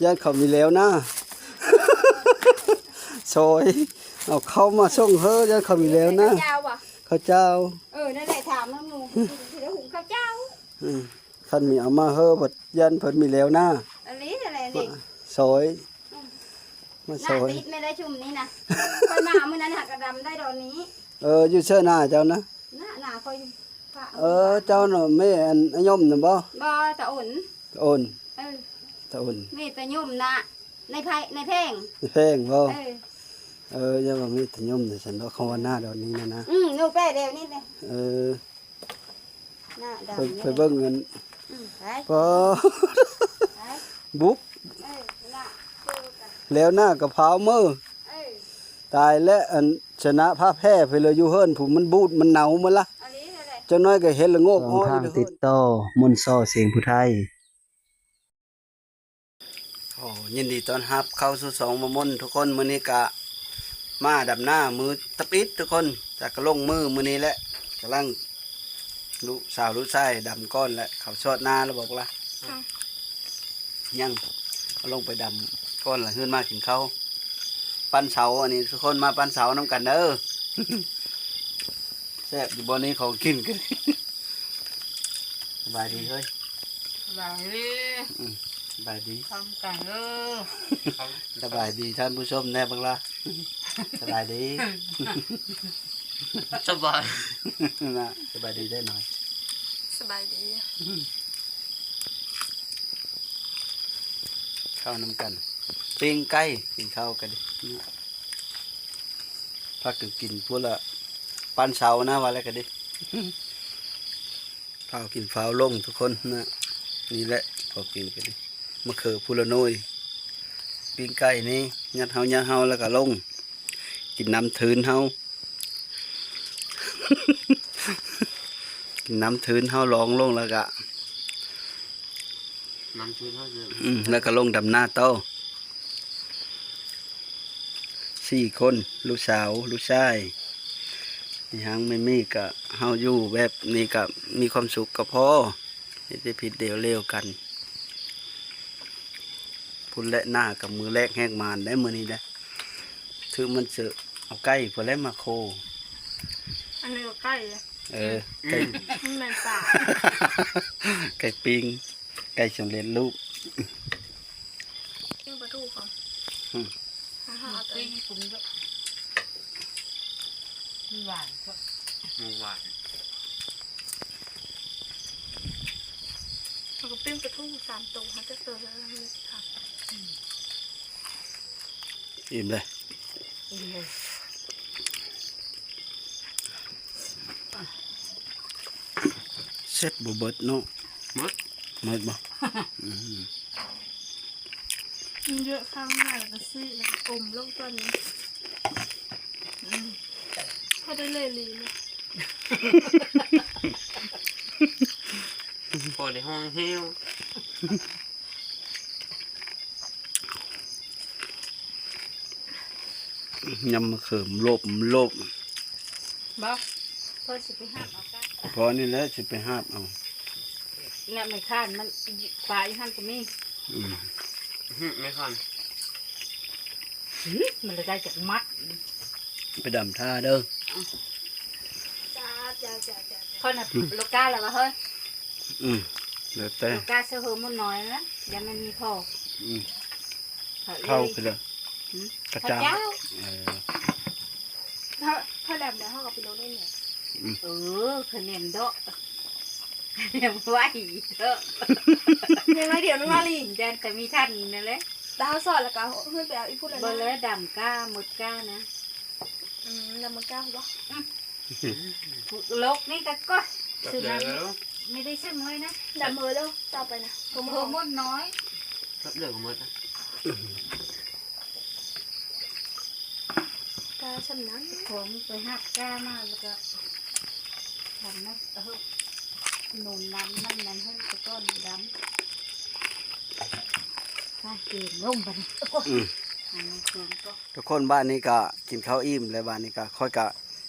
ຢ້ານເຂົາມີແລ້ວນາ ຊອຍ ເອົາເຂົ້າມາສົ່ງເຮີ ຢ້ານເຂົາມີແລ້ວນາ ເຂົາເຈົ້າບໍ່? ເຂົ້າເຈົ້າ ເອີ ນັ້ນແຫຼະ ຖາມນຳໝູ່ ຊິໄດ້ຫຸງເຂົ້າເຈົ້າ ອືມ ຄັນມີເອົາມາເຮີ ບັດຢ້ານເພິ່ນມີແລ້ວນາ ອັນນີ້ແຫຼະນີ້ ຊອຍ ອືມ ມາຊອຍ ໜ້າຕິດແມ່ນໄດ້ຊຸມນີ້ນະ ຂ້ອຍມາມື້ນັ້ນຫາກະດຳໄດ້ດອນນີ້ ເອີ ຢູ່ເຊີໜ້າເຈົ້ານະ ໜ້າ ໜ້າຂ້ອຍຢູ່ພະ ເອີ ເຈົ້ານະ ແມ່ອັນອາຍົມນະບໍ່? ບໍ່ ຕາອົນ ຕາອົນ ເອີ ຕາອົນ ແມ່ຕາຍົມນະ ໃນໄພ ໃນແພງ ໃນແພງບໍ່? ເອີ ເອີ ຢ່າວ່າແມ່ຕາຍົມນະ ຊັ້ນດອກ ເຂົາວ່າໜ້າດອນນີ້ນະນະ ອືມ ໜູແປແດວນີ້ແຫຼະ ເອີ ໜ້າດຳ ໄປ ໄປເບິ່ງເງິນ ອືມ ໄປ ປໍ ໄປ ບຸກ ເອີ ໜ້າຄືກັນ ແລ້ວໜ້າກະພາວເມີ ເອີ ຕາຍແລ້ວ ອັນ ຊະນະພາແພ້ໄປເລີຍ ຢູ່ເຮືອນພຸ້ນ ມັນບູດ ມັນເນົາໝົດລະ ອັນນີ້ແຫຼະ ຈັກໜ້ອຍກະເຫັນລະໂງກ ຊ່ອງທາງຕິດຕໍ່ ມົນຊໍ ສຽງຜູ້ໄທ. ໂອ້ ຍິນດີຕ້ອນຮັບເຂົ້າສູ່ຊ່ອງມາມົນທຸກຄົນ ມື້ນີ້ກະມາດຳນາມື້ຕະປິດທຸກຄົນ ຈະກະລົງມືມື້ນີ້ແຫຼະ ກຳລັງລູກສາວລູກຊາຍດຳກ່ອນແຫຼະ ເຂົາຊອດນາແລ້ວບໍ່ລະ? ຍັງ ເອົາລົງໄປດຳກ່ອນລະ ຄືນມາກິນເຂົ້າ ປັນເສົາ ອັນນີ້ທຸກຄົນມາປັນເສົານຳກັນເດີ ແຊບຢູ່ບໍ່ນີ້ ຂອງກິນກັນ ສະບາຍດີເຮີຍ ສະບາຍດີ ອືມ ສະບາຍດີ ພ້ອມກັນເດີ ສະບາຍດີທ່ານຜູ້ຊົມແດ່ບັກລະ ສະບາຍດີ ສະບາຍ ນະ ສະບາຍດີເດີນ້ອຍ ສະບາຍດີ ເຂົ້ານຳກັນ ປີ້ງໄກ່ ກິນເຂົ້າກັນ ພາກັນກິນພຸ້ນລະ ປັນເສົານະ ວ່າແລ້ວກະດີ ຟ້າວກິນຟ້າວລົງທຸກຄົນນະ ນີ້ແຫຼະ ພໍກິນກະດີ ມະເຂືອພຸ້ນລະໜ່ວຍ ປີ້ງໄກ່ນີ້ ຍັດເຮົາ ຍັດເຮົາ ແລ້ວກະລົງ ກິນນຳທຶນເຮົາ ກິນນຳທຶນເຮົາ ລອງລົງແລ້ວກະ ນຳທຶນເຮົາ ອືມ ແລ້ວກະລົງດຳນາຕໍ່ ສີ່ຄົນ ລູກສາວ ລູກຊາຍ ອີຫຍັງ ແມ່ມີກະ ເຮົາຢູ່ແບບນີ້ກະມີຄວາມສຸກກະພໍ ເຮັດແຕ່ຜິດແຕ່ເລວກັນ ພຸ້ນແຫຼະ ໜ້າກະມືແລກແຮກມານໄດ໋ມື້ນີ້ໄດ໋ ຖືກມັນເຊີເອົາໄກ່ພຸ້ນແຫຼະມາໂຄ ອັນນີ້ກະໄກ່ ເອີ ໄກ່ ອືມ ມັນແມ່ນປາ ໄກ່ປີ້ງ ໄກ່ສຳເລັດຮູບ ປີ້ງປາທູກ່ອນ ອືມ ຫາເອົາໄປ ມັນຫວານ ມັນຫວານ ເຮົາກະປີ້ງປາທູສາມໂຕ ເຮົາຈະເຕີມແລ້ວມັນຊິຄັກ ອີ່ມເລີຍ ອີ່ມເລີຍ ເຊັດບໍ່ເບິດເນາະ ເບິດ ເບິດບໍ່? ອືມ ມັນເຍອະ ຄາວໜ້າແລ້ວກະຊີກ ແລ້ວກະອົມລົງກ່ອນ ອືມ ພໍໄດ້ເລລີເນາະ ພໍໄດ້ຮ້ອງແຮວ. ຍຳມະເຂືອໂລບໂລບ ບໍ່ ພໍ່ຊິໄປຫາບເອົາກະ ພໍ່ນີ້ແຫຼະຊິໄປຫາບເອົາ ແລ້ວໄມ້ຄ້ານມັນ ປາຢູ່ຫັ້ນກະມີ ອືມ ຫື ໄມ້ຄ້ານ ຫື ມັນລະໄດ້ຈັກມັດ ໄປດຳທ່າເດີ ຈ້າ ຈ້າ ຈ້າ ຂ້ອຍນະ ອືມ ໂລກາລະວ່າເຮີ້ຍ ອືມ ແລ້ວແຕ່ ໂລກາເສືອເຮີມົນນ້ອຍນະ ຢ້ານມັນມີພໍ່ ອືມ ເຂົ້າຄືລະ ຫື ກະຈ່າງ ເອີ ເຮົາ ເຮົາແຫຼມແລ້ວເຮົາກະໄປໂລດເລີຍ ອືມ ເອີ ຄະແນນເດາະ ຄະແນນໄວເດາະ ຍັງໜ້ອຍດຽວໜຶ່ງມາລີ ຢ້ານແຕ່ມີທັນນັ້ນແຫຼະ ແຕ່ເຮົາສອດແລ້ວກະເຮີ້ນໄປເອົາອີກພຸ້ນແລ້ວ ບໍ່ແລ້ວ ດຳກ້າໝົດກ້ານະ ອືມ ດຳໝົດກ້າບໍ່? ອືມ ໂລກນີ້ກະກະ ຊື້ມາ ໄມ່ໄດ້ຊື້ນ້ອຍນະ ດຳເບີໂລກຕໍ່ໄປນະ ໂຮໂມນນ້ອຍ ແປັບດຽວກະໝົດນະ ກາຊ່ຳນັ້ນ ຂອງໄປຮັບກາມາແລ້ວກະ ທຳນະ ເອົາໜູນນ້ຳມັນນັ້ນໃຫ້ໄປກ່ອນ ດຳ ມາເກມລົງບາດນີ້ ອືມ ອັນນີ້ຄືນກໍ ທຸກຄົນ ບາດນີ້ກະກິນເຂົ້າອີ່ມແລ້ວ ບາດນີ້ກະຂ້ອຍກະ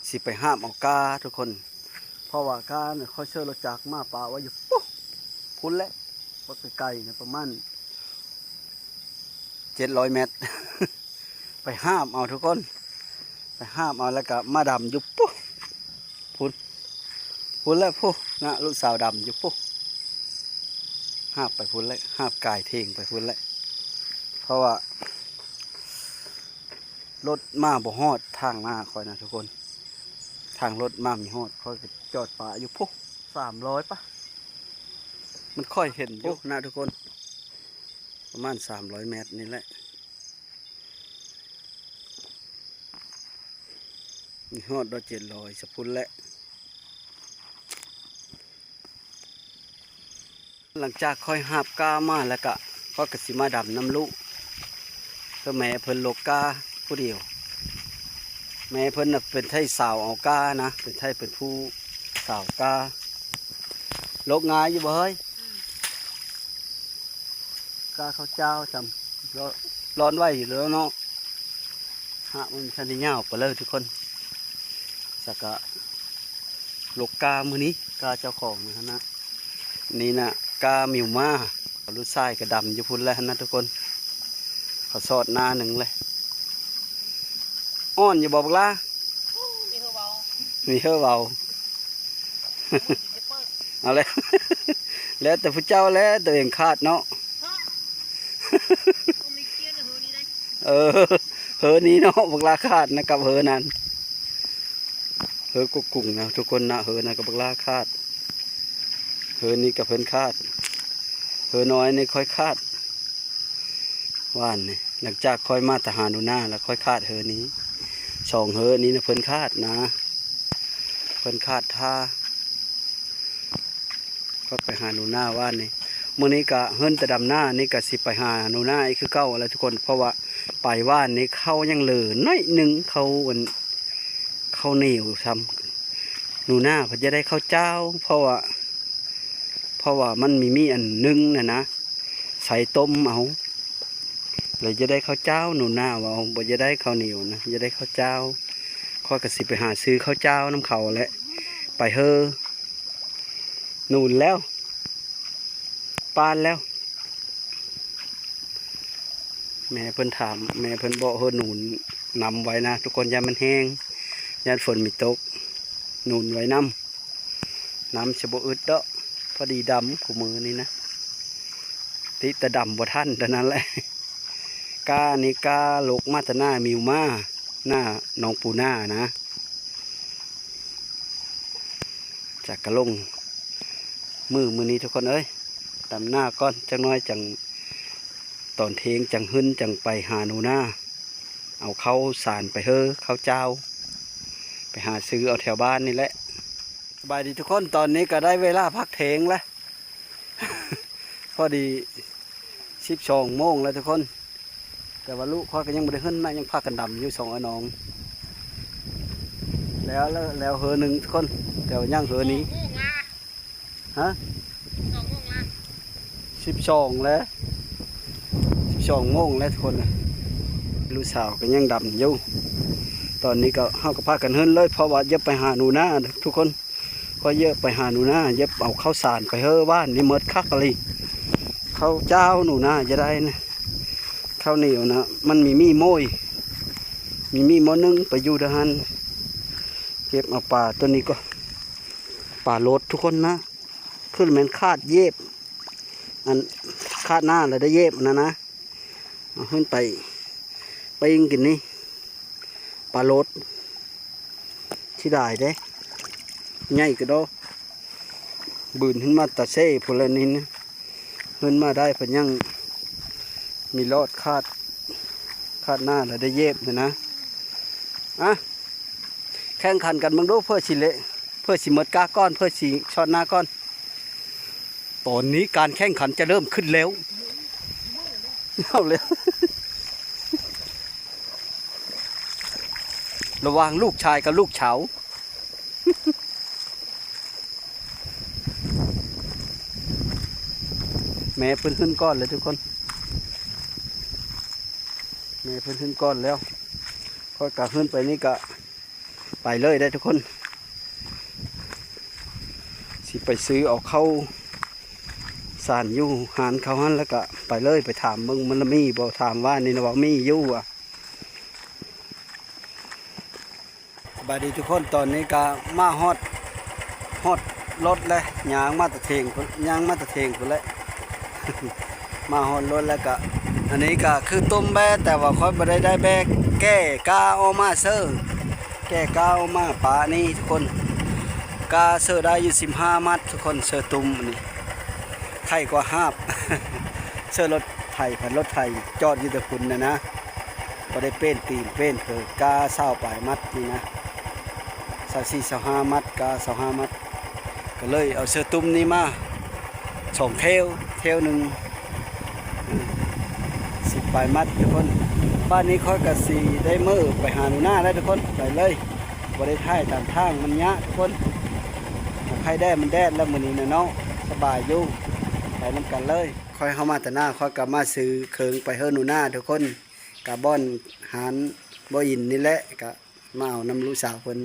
ຊິໄປຫາບເອົາກ້າທຸກຄົນ ເພາະວ່າກ້ານະຂ້ອຍເຊີລົດຈັກມາປະໄວ້ຢູ່ປຸ້ນ ພຸ້ນແຫຼະ ປະໄກໆນະ ປະມານ ເຈັດຮ້ອຍແມັດ ໄປຫາບເອົາທຸກຄົນ ໄປຫາບເອົາ ແລ້ວກໍມາດຳຢູ່ພຸ້ນ ພຸ້ນ ພຸ້ນແຫຼະ ພຸ້ນນະ ລູກສາວດຳຢູ່ພຸ້ນ ຫາບໄປພຸ້ນແຫຼະ ຫາບກາຍເທງໄປພຸ້ນແຫຼະ ເພາະວ່າລົດມາບໍ່ຮອດທາງໜ້າຂ້ອຍນະທຸກຄົນ ທາງລົດມາມີຮອດ ຂ້ອຍກໍຈອດປະຢູ່ພຸ້ນ ສາມຮ້ອຍປະ ມັນ ຂ້ອຍເຫັນຢູ່ນະທຸກຄົນ ປະມານສາມຮ້ອຍແມັດນີ້ແຫຼະ ຮອດດອກເຈັດຮ້ອຍສະພຸ້ນແຫຼະ. ຫຼັງຈາກຂ້ອຍຫາບກ້າມາແລ້ວກະ ຂ້ອຍກະຊິມາດຳນຳລູກ ຄືແມ່ເພິ່ນຫຼົກກ້າຜູ້ດຽວ ແມ່ເພິ່ນນະເປັນໄທສາວເອົາກ້ານະ ເປັນໄທເປັນຜູ້ສາວກ້າ ຫຼົກງ່າຍຢູ່ບໍ່ເຮີ້ຍ? ອືມ ກ້າເຂົ້າຈ້າວຊ່ຳ ລ- ລ້ອນໄວຢູ່ແລ້ວເນາະ ຫາກມັນທັນໄດ້ຍາວປານເລີຍທຸກຄົນ ສະກະຫຼົກກ້າມື້ນີ້ ກ້າເຈົ້າຂອງຫັ້ນນະ ນີ້ນະ ກ້າມິວມາ ລູກຊາຍກະດຳຢູ່ພຸ້ນແຫຼະຫັ້ນນະທຸກຄົນ ເຂົາສອດໜ້າໜຶ່ງເລີຍ ອ່ອນຢູ່ບໍ່ບັກຫຼ້າ? ມີເຮີເວົ້າ ມີເຮີເວົ້າ ເອົາແຫຼະ ແລ້ວແຕ່ຜູ້ເຈົ້າແຫຼະ ຕົວເອງຂາດເນາະ ເອີ ເຮີນີ້ເນາະ ບັກຫຼ້າຂາດນະກັບເຮີນັ້ນ ເຮີກົກກຸງນະທຸກຄົນນະ ເຮີນັ້ນກັບບັກຫຼ້າຂາດ ເຮີນີ້ກະເພິ່ນຂາດ ເຮີນ້ອຍນີ້ຂ້ອຍຂາດ ວານນີ້ ຫຼັງຈາກຂ້ອຍມາແຕ່ຫາໜູນາແລ້ວ ຂ້ອຍຂາດເຮີນີ້ ສອງເຮີນີ້ນະເພິ່ນຂາດນະ ເພິ່ນຂາດທ່າ ຂ້ອຍໄປຫາໜູນາວານນີ້ ມື້ນີ້ກະເຮີນແຕ່ດຳນາ ນີ້ກະຊິໄປຫາໜູນາອີກຄືເກົ່າແຫຼະທຸກຄົນ ເພາະວ່າໄປວານນີ້ເຂົ້າຍັງເຫຼືອໜ້ອຍໜຶ່ງ ເຂົ້າອັນ ເຂົ້າໜຽວຊ່ຳ ໜູນາເພິ່ນຈະໄດ້ເຂົ້າຈ້າວ ເພາະວ່າ ເພາະວ່າມັນມີ ມີອັນໜຶ່ງຫັ້ນນະ ໃສ່ຕົ້ມເອົາ ແລ້ວຈະໄດ້ເຂົ້າຈ້າວ ໜູນາເວົ້າ ບໍ່ຈະໄດ້ເຂົ້າໜຽວນະ ຈະໄດ້ເຂົ້າຈ້າວ ຂ້ອຍກະຊິໄປຫາຊື້ເຂົ້າຈ້າວນຳເຂົາແຫຼະ ໄປເຮີໜູນແລ້ວ ປານແລ້ວ ແມ່ເພິ່ນຖາມ ແມ່ເພິ່ນເບາະເຮີໜູນນຳໄວ້ນະທຸກຄົນ ຢ້ານມັນແຫ້ງ ຢ້ານຝົນມີຕົກ ໜູນໄວ້ນຳ ນ້ຳຊິບໍ່ອຶດດອກ ພໍດີດຳຄູ່ມື້ນີ້ນະ ຕິແຕ່ດຳບໍ່ທັນເທົ່ານັ້ນແຫຼະ ກ້ານີ້ກ້າຫຼົກມາແຕ່ໜ້າມິວມາ ໜ້າໜອງປູນານະ ຈະກະລົງມື້ ມື້ນີ້ທຸກຄົນເອີຍ ດຳນາກ່ອນ ຈັກໜ້ອຍຈັ່ງ ຕອນເທງຈັ່ງຫຶ້ນ ຈັ່ງໄປຫາໜູນາ ເອົາເຂົ້າສານໄປເຮີ ເຂົ້າຈ້າວ ໄປຫາຊື້ເອົາແຖວບ້ານນີ້ແຫຼະ. ສະບາຍດີທຸກຄົນ ຕອນນີ້ກະໄດ້ເວລາພັກເທງແລ້ວ ພໍດີສິບສອງໂມງແລ້ວທຸກຄົນ ແຕ່ວ່າລູກຂ້ອຍກະຍັງບໍ່ໄດ້ເຫີນນະ ຍັງພາກັນດຳຢູ່ສອງອານ້ອງ ແລ້ວ ແລ້ວເຮີໜຶ່ງທຸກຄົນ ແຕ່ວ່າຍັງເຮີນີ້ ຮະ ສອງໂມງລະ ສິບສອງແລ້ວ ສິບສອງໂມງແລ້ວທຸກຄົນ ລູກສາວກະຍັງດຳຢູ່ ຕອນນີ້ກະ ເຮົາກະພາກັນເຫີນເລີຍ ເພາະວ່າຢາກໄປຫາໜູນາທຸກຄົນ ຂ້ອຍຢາກໄປຫາໜູນາ ຢາກເອົາເຂົ້າສານໄປເຮີບ້ານນີ້ໝົດຄັກອີ່ຫຼີ ເຂົ້າຈ້າວໜູນາຈະໄດ້ນະ ເຂົ້າໜຽວນະ ມັນມີໝີ່ໂມ້ຍ ມີໝີ່ໝໍ້ໜຶ່ງໄປຢູ່ດາຫັ້ນ ເກັບເອົາປາໂຕນີ້ກໍ ປາໂລດທຸກຄົນນະ ຄືແມ່ນຂາດເຢບ ອັນຂາດໜ້າແລ້ວໄດ້ເຢບອັນນັ້ນນະ ເອົາຂຶ້ນໄປປີ້ງກິນນີ້ ປາໂລດ ເສຍດາຍເດ້ ໃຫຍ່ກະດອກ ບືນຂຶ້ນມາຕາເຊພຸ້ນແຫຼະນີ້ນະ ຂຶ້ນມາໄດ້ເພິ່ນຍັງມີລອດຂາດ ຂາດໜ້າແລ້ວໄດ້ເຢບຫັ້ນນະ ອະ ແຂ່ງຂັນກັນເບິ່ງດູ ເພື່ອຊິເລະ ເພື່ອຊິໝົດກາກ່ອນ ເພື່ອຊິຊອດໜ້າກ່ອນ. ຕອນນີ້ການແຂ່ງຂັນຈະເລີ່ມຂຶ້ນແລ້ວ ເອົາແລ້ວ ລະຫວ່າງລູກຊາຍກັບລູກສາວ ແມ່ເພິ່ນຂຶ້ນກ່ອນແລ້ວທຸກຄົນ ແມ່ເພິ່ນຂຶ້ນກ່ອນແລ້ວ ຂ້ອຍກະຂຶ້ນໄປນີ້ກະ ໄປເລີຍເດີທຸກຄົນ ຊິໄປຊື້ເອົາເຂົ້າ ສານຢູ່ຮ້ານເຂົາຫັ້ນ ແລ້ວກະໄປເລີຍ ໄປຖາມເບິ່ງມັນລະມີບໍ່ ຖາມວ່ານີ້ນະວ່າມີຢູ່ວ່າ. ສະບາຍດີທຸກຄົນ ຕອນນີ້ກະມາຮອດ ຮອດລົດແລ້ວ ຍ່າງມາແຕ່ເທິງພຸ້ນ ຍ່າງມາແຕ່ເທິງພຸ້ນແຫຼະ ມາຮອດລົດແລ້ວກະ ອັນນີ້ກະຄືຕຸ້ມແບ້ ແຕ່ວ່າຂ້ອຍບໍ່ໄດ້ ໄດ້ແບ້ ແກ້ກ້າອອກມາເຊີ ແກ້ກ້າອອກມາປະນີ້ທຸກຄົນ ກ້າເຊີໄດ້ຢູ່ສິບຫ້າມັດທຸກຄົນ ເຊີຕຸ້ມອັນນີ້ ໄຖກວ່າຫາບ ເຊີລົດໄຖ ຄັນລົດໄຖຈອດຢູ່ແຕ່ພຸ້ນນະນະ ບໍ່ໄດ້ເປ້ນຕີນເປ້ນເພີ ກ້າຊາວປາຍມັດນີ້ນະ ຊາວສີ່ ຊາວຫ້າມັດ ກ້າຊາວຫ້າມັດ ກໍເລີຍເອົາເຊີຕຸ້ມນີ້ມາສອງແຖວ ແຖວໜຶ່ງ ເອີ ສິບປາຍມັດທຸກຄົນ. ບາດນີ້ຂ້ອຍກໍຊິໄດ້ເມືອໄປຫາໜູນາແລ້ວທຸກຄົນ ໄປເລີຍ ບໍ່ໄດ້ຖ່າຍຕາມທາງ ມັນຍາກທຸກຄົນ. ໃຄແດ່ມັນແດດແລ້ວມື້ນີ້ນະເນາະ ສະບາຍຢູ່ ໄປນຳກັນເລີຍ. ຂ້ອຍເຂົ້າມາແຕ່ໜ້າ ຂ້ອຍກໍມາຊື້ເຄື່ອງໄປເຮືອນໜູນາທຸກຄົນ ກະບ່ອນຮ້ານບໍ່ອິນນີ້ແຫຼະ ກະມາເອົານຳລູກສາວເພິ່ນ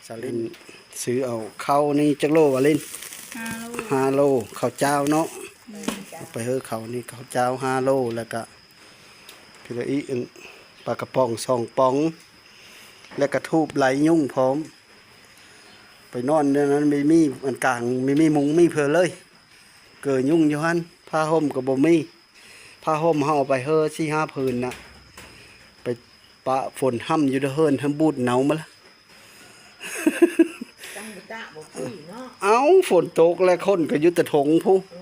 ສາວລິນ ຊື້ເອົາເຂົ້ານີ້ຈັກໂລວະລິນ? ຫ້າໂລ ຫ້າໂລ ເຂົ້າຈ້າວເນາະ ແມ່ນ ເອົາໄປເຮືອເຂົານີ້ ເຂົ້າຈ້າວຫ້າໂລ ແລ້ວກະ ພິລະອີກ ອັນ ປາກະປ໋ອງສອງປ໋ອງ ແລ້ວກະທູບໄລ່ຍຸງພ້ອມ ໄປນອນໃນນັ້ນ ມີ ມີອັນກາງ ມີ ມີມຸງມີເພີເລີຍ ເກີຍຸງຢູ່ຫັ້ນ ຜ້າຫົ່ມກໍບໍ່ມີ ຜ້າຫົ່ມເຮົາເອົາໄປເຮີສີ່ຫ້າຜືນນະ ໄປປະຝົນຫ້ຳຢູ່ເດີເຮີນ ຫ້ຳບູດເນົາໝົດລະ ຈັ່ງບໍ່ຕະບໍ່ປຸ້ຍເນາະ. ເອົ້າ ຝົນຕົກແລ້ວ ຄົນກໍຢູ່ແຕ່ຖົງພຸ້ນ ອື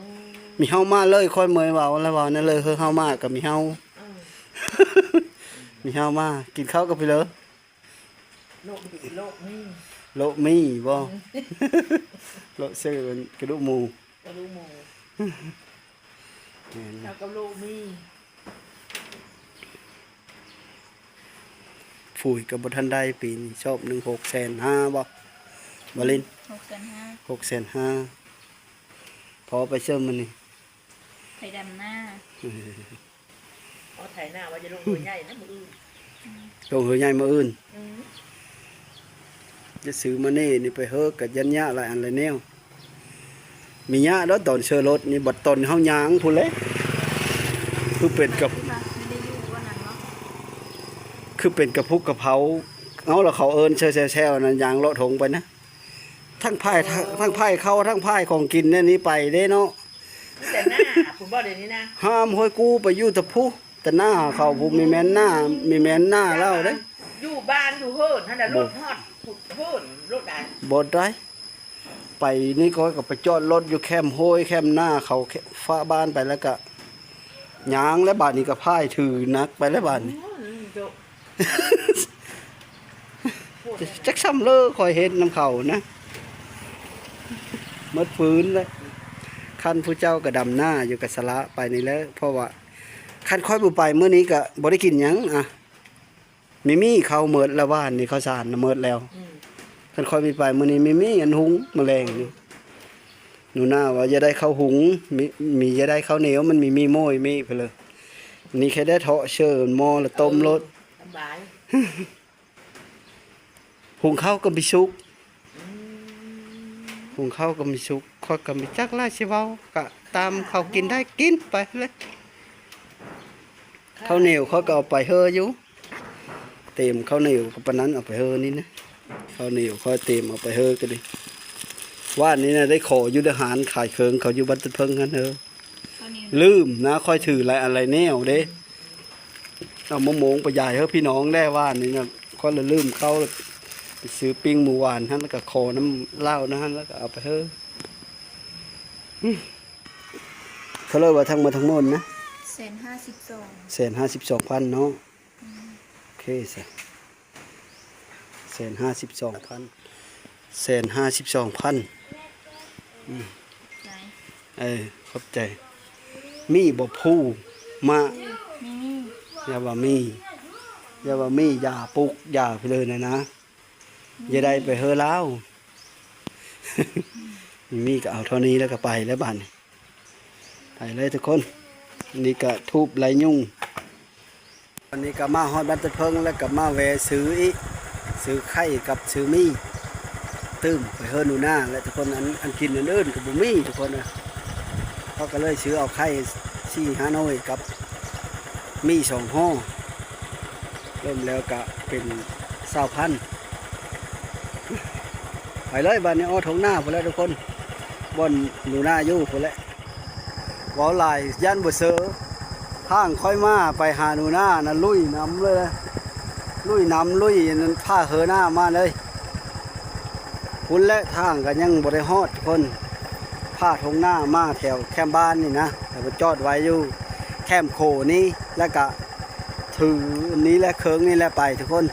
ມ ມີເຮົາມາເລີຍ ຂ້ອຍເມີຍເວົ້າແລ້ວ ເວົ້ານັ້ນເລີຍ ເຮີເຮົາມາກໍມີເຮົາ ເອີ ມີເຮົາມາ ກິນເຂົ້າກັບພີເລີ ໂລະ ໂລະມີ ໂລະມີບໍ່? ອືມ ໂລະຊື່ກະດູກໝູ ກະດູກໝູ ແມ່ນ ເຂົ້າກັບໂລະມີ. ຝຸ່ນກໍບໍ່ທັນໄດ້ປີນີ້ ຊອບໜຶ່ງຫົກແສນຫ້າບໍ່ ບໍ່ລິນ? ຫົກແສນຫ້າ ຫົກແສນຫ້າ ພໍໄປເສີມມື້ນີ້ ໄປດຳນາ ເອີ ເອົາໄຖນາວ່າຈະລົງເຮືອໃຫຍ່ນະມື້ອື່ນ ອືມ ລົງເຮືອໃຫຍ່ມື້ອື່ນ ອືມ ຈະຊື້ມາເນນີ້ໄປເຮີກະຢ້ານຍາກຫຼາຍອັນຫຼາຍແນວ ມີຍາກດອກຕອນເຊີລົດນີ້ ບັດຕອນເຮົາຍ່າງພຸ້ນແຫຼະ ຄືເປັນກັບ ຄືເປັນກະປຸກກະເພົາ ເອົາ ແລ້ວເຂົາເອີ້ນແຊວໆ ອັນນັ້ນ ຍ່າງເລາະທົ່ງໄປນະ ທັງພາຍ ທັງພາຍເຂົ້າ ທັງພາຍຂອງກິນແນວນີ້ໄປເດ້ເນາະ ມີແຕ່ໜ້າພຸ້ນບໍ່ ດຽວນີ້ນະ ຫ້າມຫ້ວຍກູ່ໄປຢູ່ແຕ່ພຸ້ນ ແຕ່ໜ້າເຂົາພຸ້ນ ມີແມ່ນໜ້າ ມີແມ່ນໜ້າລາວເດ້ ຢູ່ບ້ານຢູ່ເຮີນຫັ້ນນະ ລົດຮອດເຮີນ ລົດໄດ້ ບໍ່ໄດ້ ໄປນີ້ຂ້ອຍກໍໄປຈອດລົດຢູ່ແຄມຫ້ວຍແຄມໜ້າເຂົາ ແຄມຟ້າບ້ານໄປ ແລ້ວກໍຍ່າງ ແລ້ວບາດນີ້ກໍພາຍຖືໜັກໄປແລ້ວບາດນີ້ ໂອ້ຍ ໂຈະ ຈັກຊ່ຳເລີຂ້ອຍເຮັດນຳເຂົານະ ໝົດຟືນເລີຍ ຄັນຜູ້ເຈົ້າກໍດຳນາຢູ່ ກໍສະຫຼະໄປນີ້ແຫຼະ ເພາະວ່າຄັນຂ້ອຍບໍ່ໄປມື້ນີ້ກໍບໍ່ໄດ້ກິນຫຍັງ ອະ ມີມີເຂົ້າໝົດແລ້ວ ຫວ່ານນີ້ເຂົ້າສານນະໝົດແລ້ວ ອືມ ຄັນຂ້ອຍມີໄປມື້ນີ້ ມີມີອັນຫຸງມື້ແລງນີ້ ໜູນາວ່າຢ່າໄດ້ເຂົ້າຫຸງ ມີ ມີຢ່າໄດ້ເຂົ້າໜຽວ ມັນມີມີໂມ້ຍມີພຸ້ນເລີຍ ນີ້ແຄ່ໄດ້ເທາະເຊີໝໍ້ລະຕົ້ມໂລດ ສະບາຍ ຫຸງເຂົ້າກໍມີສຸກ ອືມ ຫຸງເຂົ້າກໍມີສຸກ ຂ້ອຍກໍບໍ່ຈັກຫຼາຍຊິເວົ້າ ກະຕາມເຂົາກິນໄດ້ກິນໄປແຫຼະ ເຂົ້າໜຽວຂ້ອຍກໍເອົາໄປເຮີຢູ່ ເຕັມເຂົ້າໜຽວກໍປານນັ້ນ ເອົາໄປເຮີນີ້ນະ ເຂົ້າໜຽວຂ້ອຍເຕັມເອົາໄປເຮີກໍດີ ວານນີ້ນະ ໄດ້ຂໍຢູ່ເດີ ຮ້ານຂາຍເຄື່ອງເຂົາຢູ່ບ້ານຕົ້ນເຜິ້ງຫັ້ນເຮີ ລືມນະ ຂ້ອຍຖືຫຼາຍອັນຫຼາຍແນວເດ້ ເອົາມາໂມງໄປຢາຍເຮີພີ່ນ້ອງແດ່ ວານນີ້ນະ ຂ້ອຍລະລືມເຂົ້າ ໄປຊື້ປີ້ງໝູຫວານຫັ້ນ ແລ້ວກໍຂໍນຳລາວນະຫັ້ນ ແລ້ວກໍເອົາໄປເຮີ ເທົ່າໃດວ່າທັງໝົດທັງມວນນະ? ແສນຫ້າສິບສອງ ແສນຫ້າສິບສອງພັນເນາະ ອືມ ໂອເຄຊະ ແສນຫ້າສິບສອງພັນ ແສນຫ້າສິບສອງພັນ ອືມ ໃຈ ເອີ ຂອບໃຈ ມີບໍ່ພູມະ? ມີ ມີ ຢ່າວ່າມີ ຢ່າວ່າມີ ຢ່າປຸກ ຢ່າໄປເລີຍນະນະ ຢ່າໄດ້ໄປເຮີລາວ ມີ ມີກໍເອົາເທົ່ານີ້ແລ້ວກໍໄປແລ້ວບາດນີ້ ໄປເລີຍທຸກຄົນ ນີ້ກະທູບໄລ່ຍຸງ ອັນນີ້ກະມາຮອດບ້ານຕົ້ນເຜິ້ງ ແລ້ວກະມາແວ່ຊື້ອີກ ຊື້ໄຂ່ກັບຊື້ໝີ່ ຕື່ມໄປເຮືອນໜູນາແຫຼະທຸກຄົນ ອັນ ອັນກິນອັນອື່ນກະບໍ່ມີທຸກຄົນເອີຍ ເຮົາກໍເລີຍຊື້ເອົາໄຂ່ສີ່ຫ້າໜ່ວຍກັບໝີ່ສອງຫໍ່ ລວມແລ້ວກະເປັນຊາວພັນ. ໄປເລີຍບາດນີ້ ເອົາທົ່ງນາພຸ້ນແຫຼະທຸກຄົນ ບ່ອນໜູນາຢູ່ພຸ້ນແຫຼະ. ເວົ້າຫຼາຍຢ້ານບໍ່ເຊີ. ທາງຂ້ອຍມາໄປຫາໜູນານະ ລຸຍນຳເລີຍ ລຸຍນຳ ລຸຍນັ້ນ ພາເຫີນາມາເລີຍ. ພຸ້ນແຫຼະ ທາງກໍຍັງບໍ່ໄດ້ຮອດທຸກຄົນ ພາທົ່ງນາມາແຖວແຄມບ້ານນີ້ນະ ແລ້ວໄປຈອດໄວ້ຢູ່ແຄມໂຄນີ້ ແລ້ວກະຖືນີ້ແຫຼະ ເຄິ່ງນີ້ແຫຼະ ໄປທຸກຄົນ.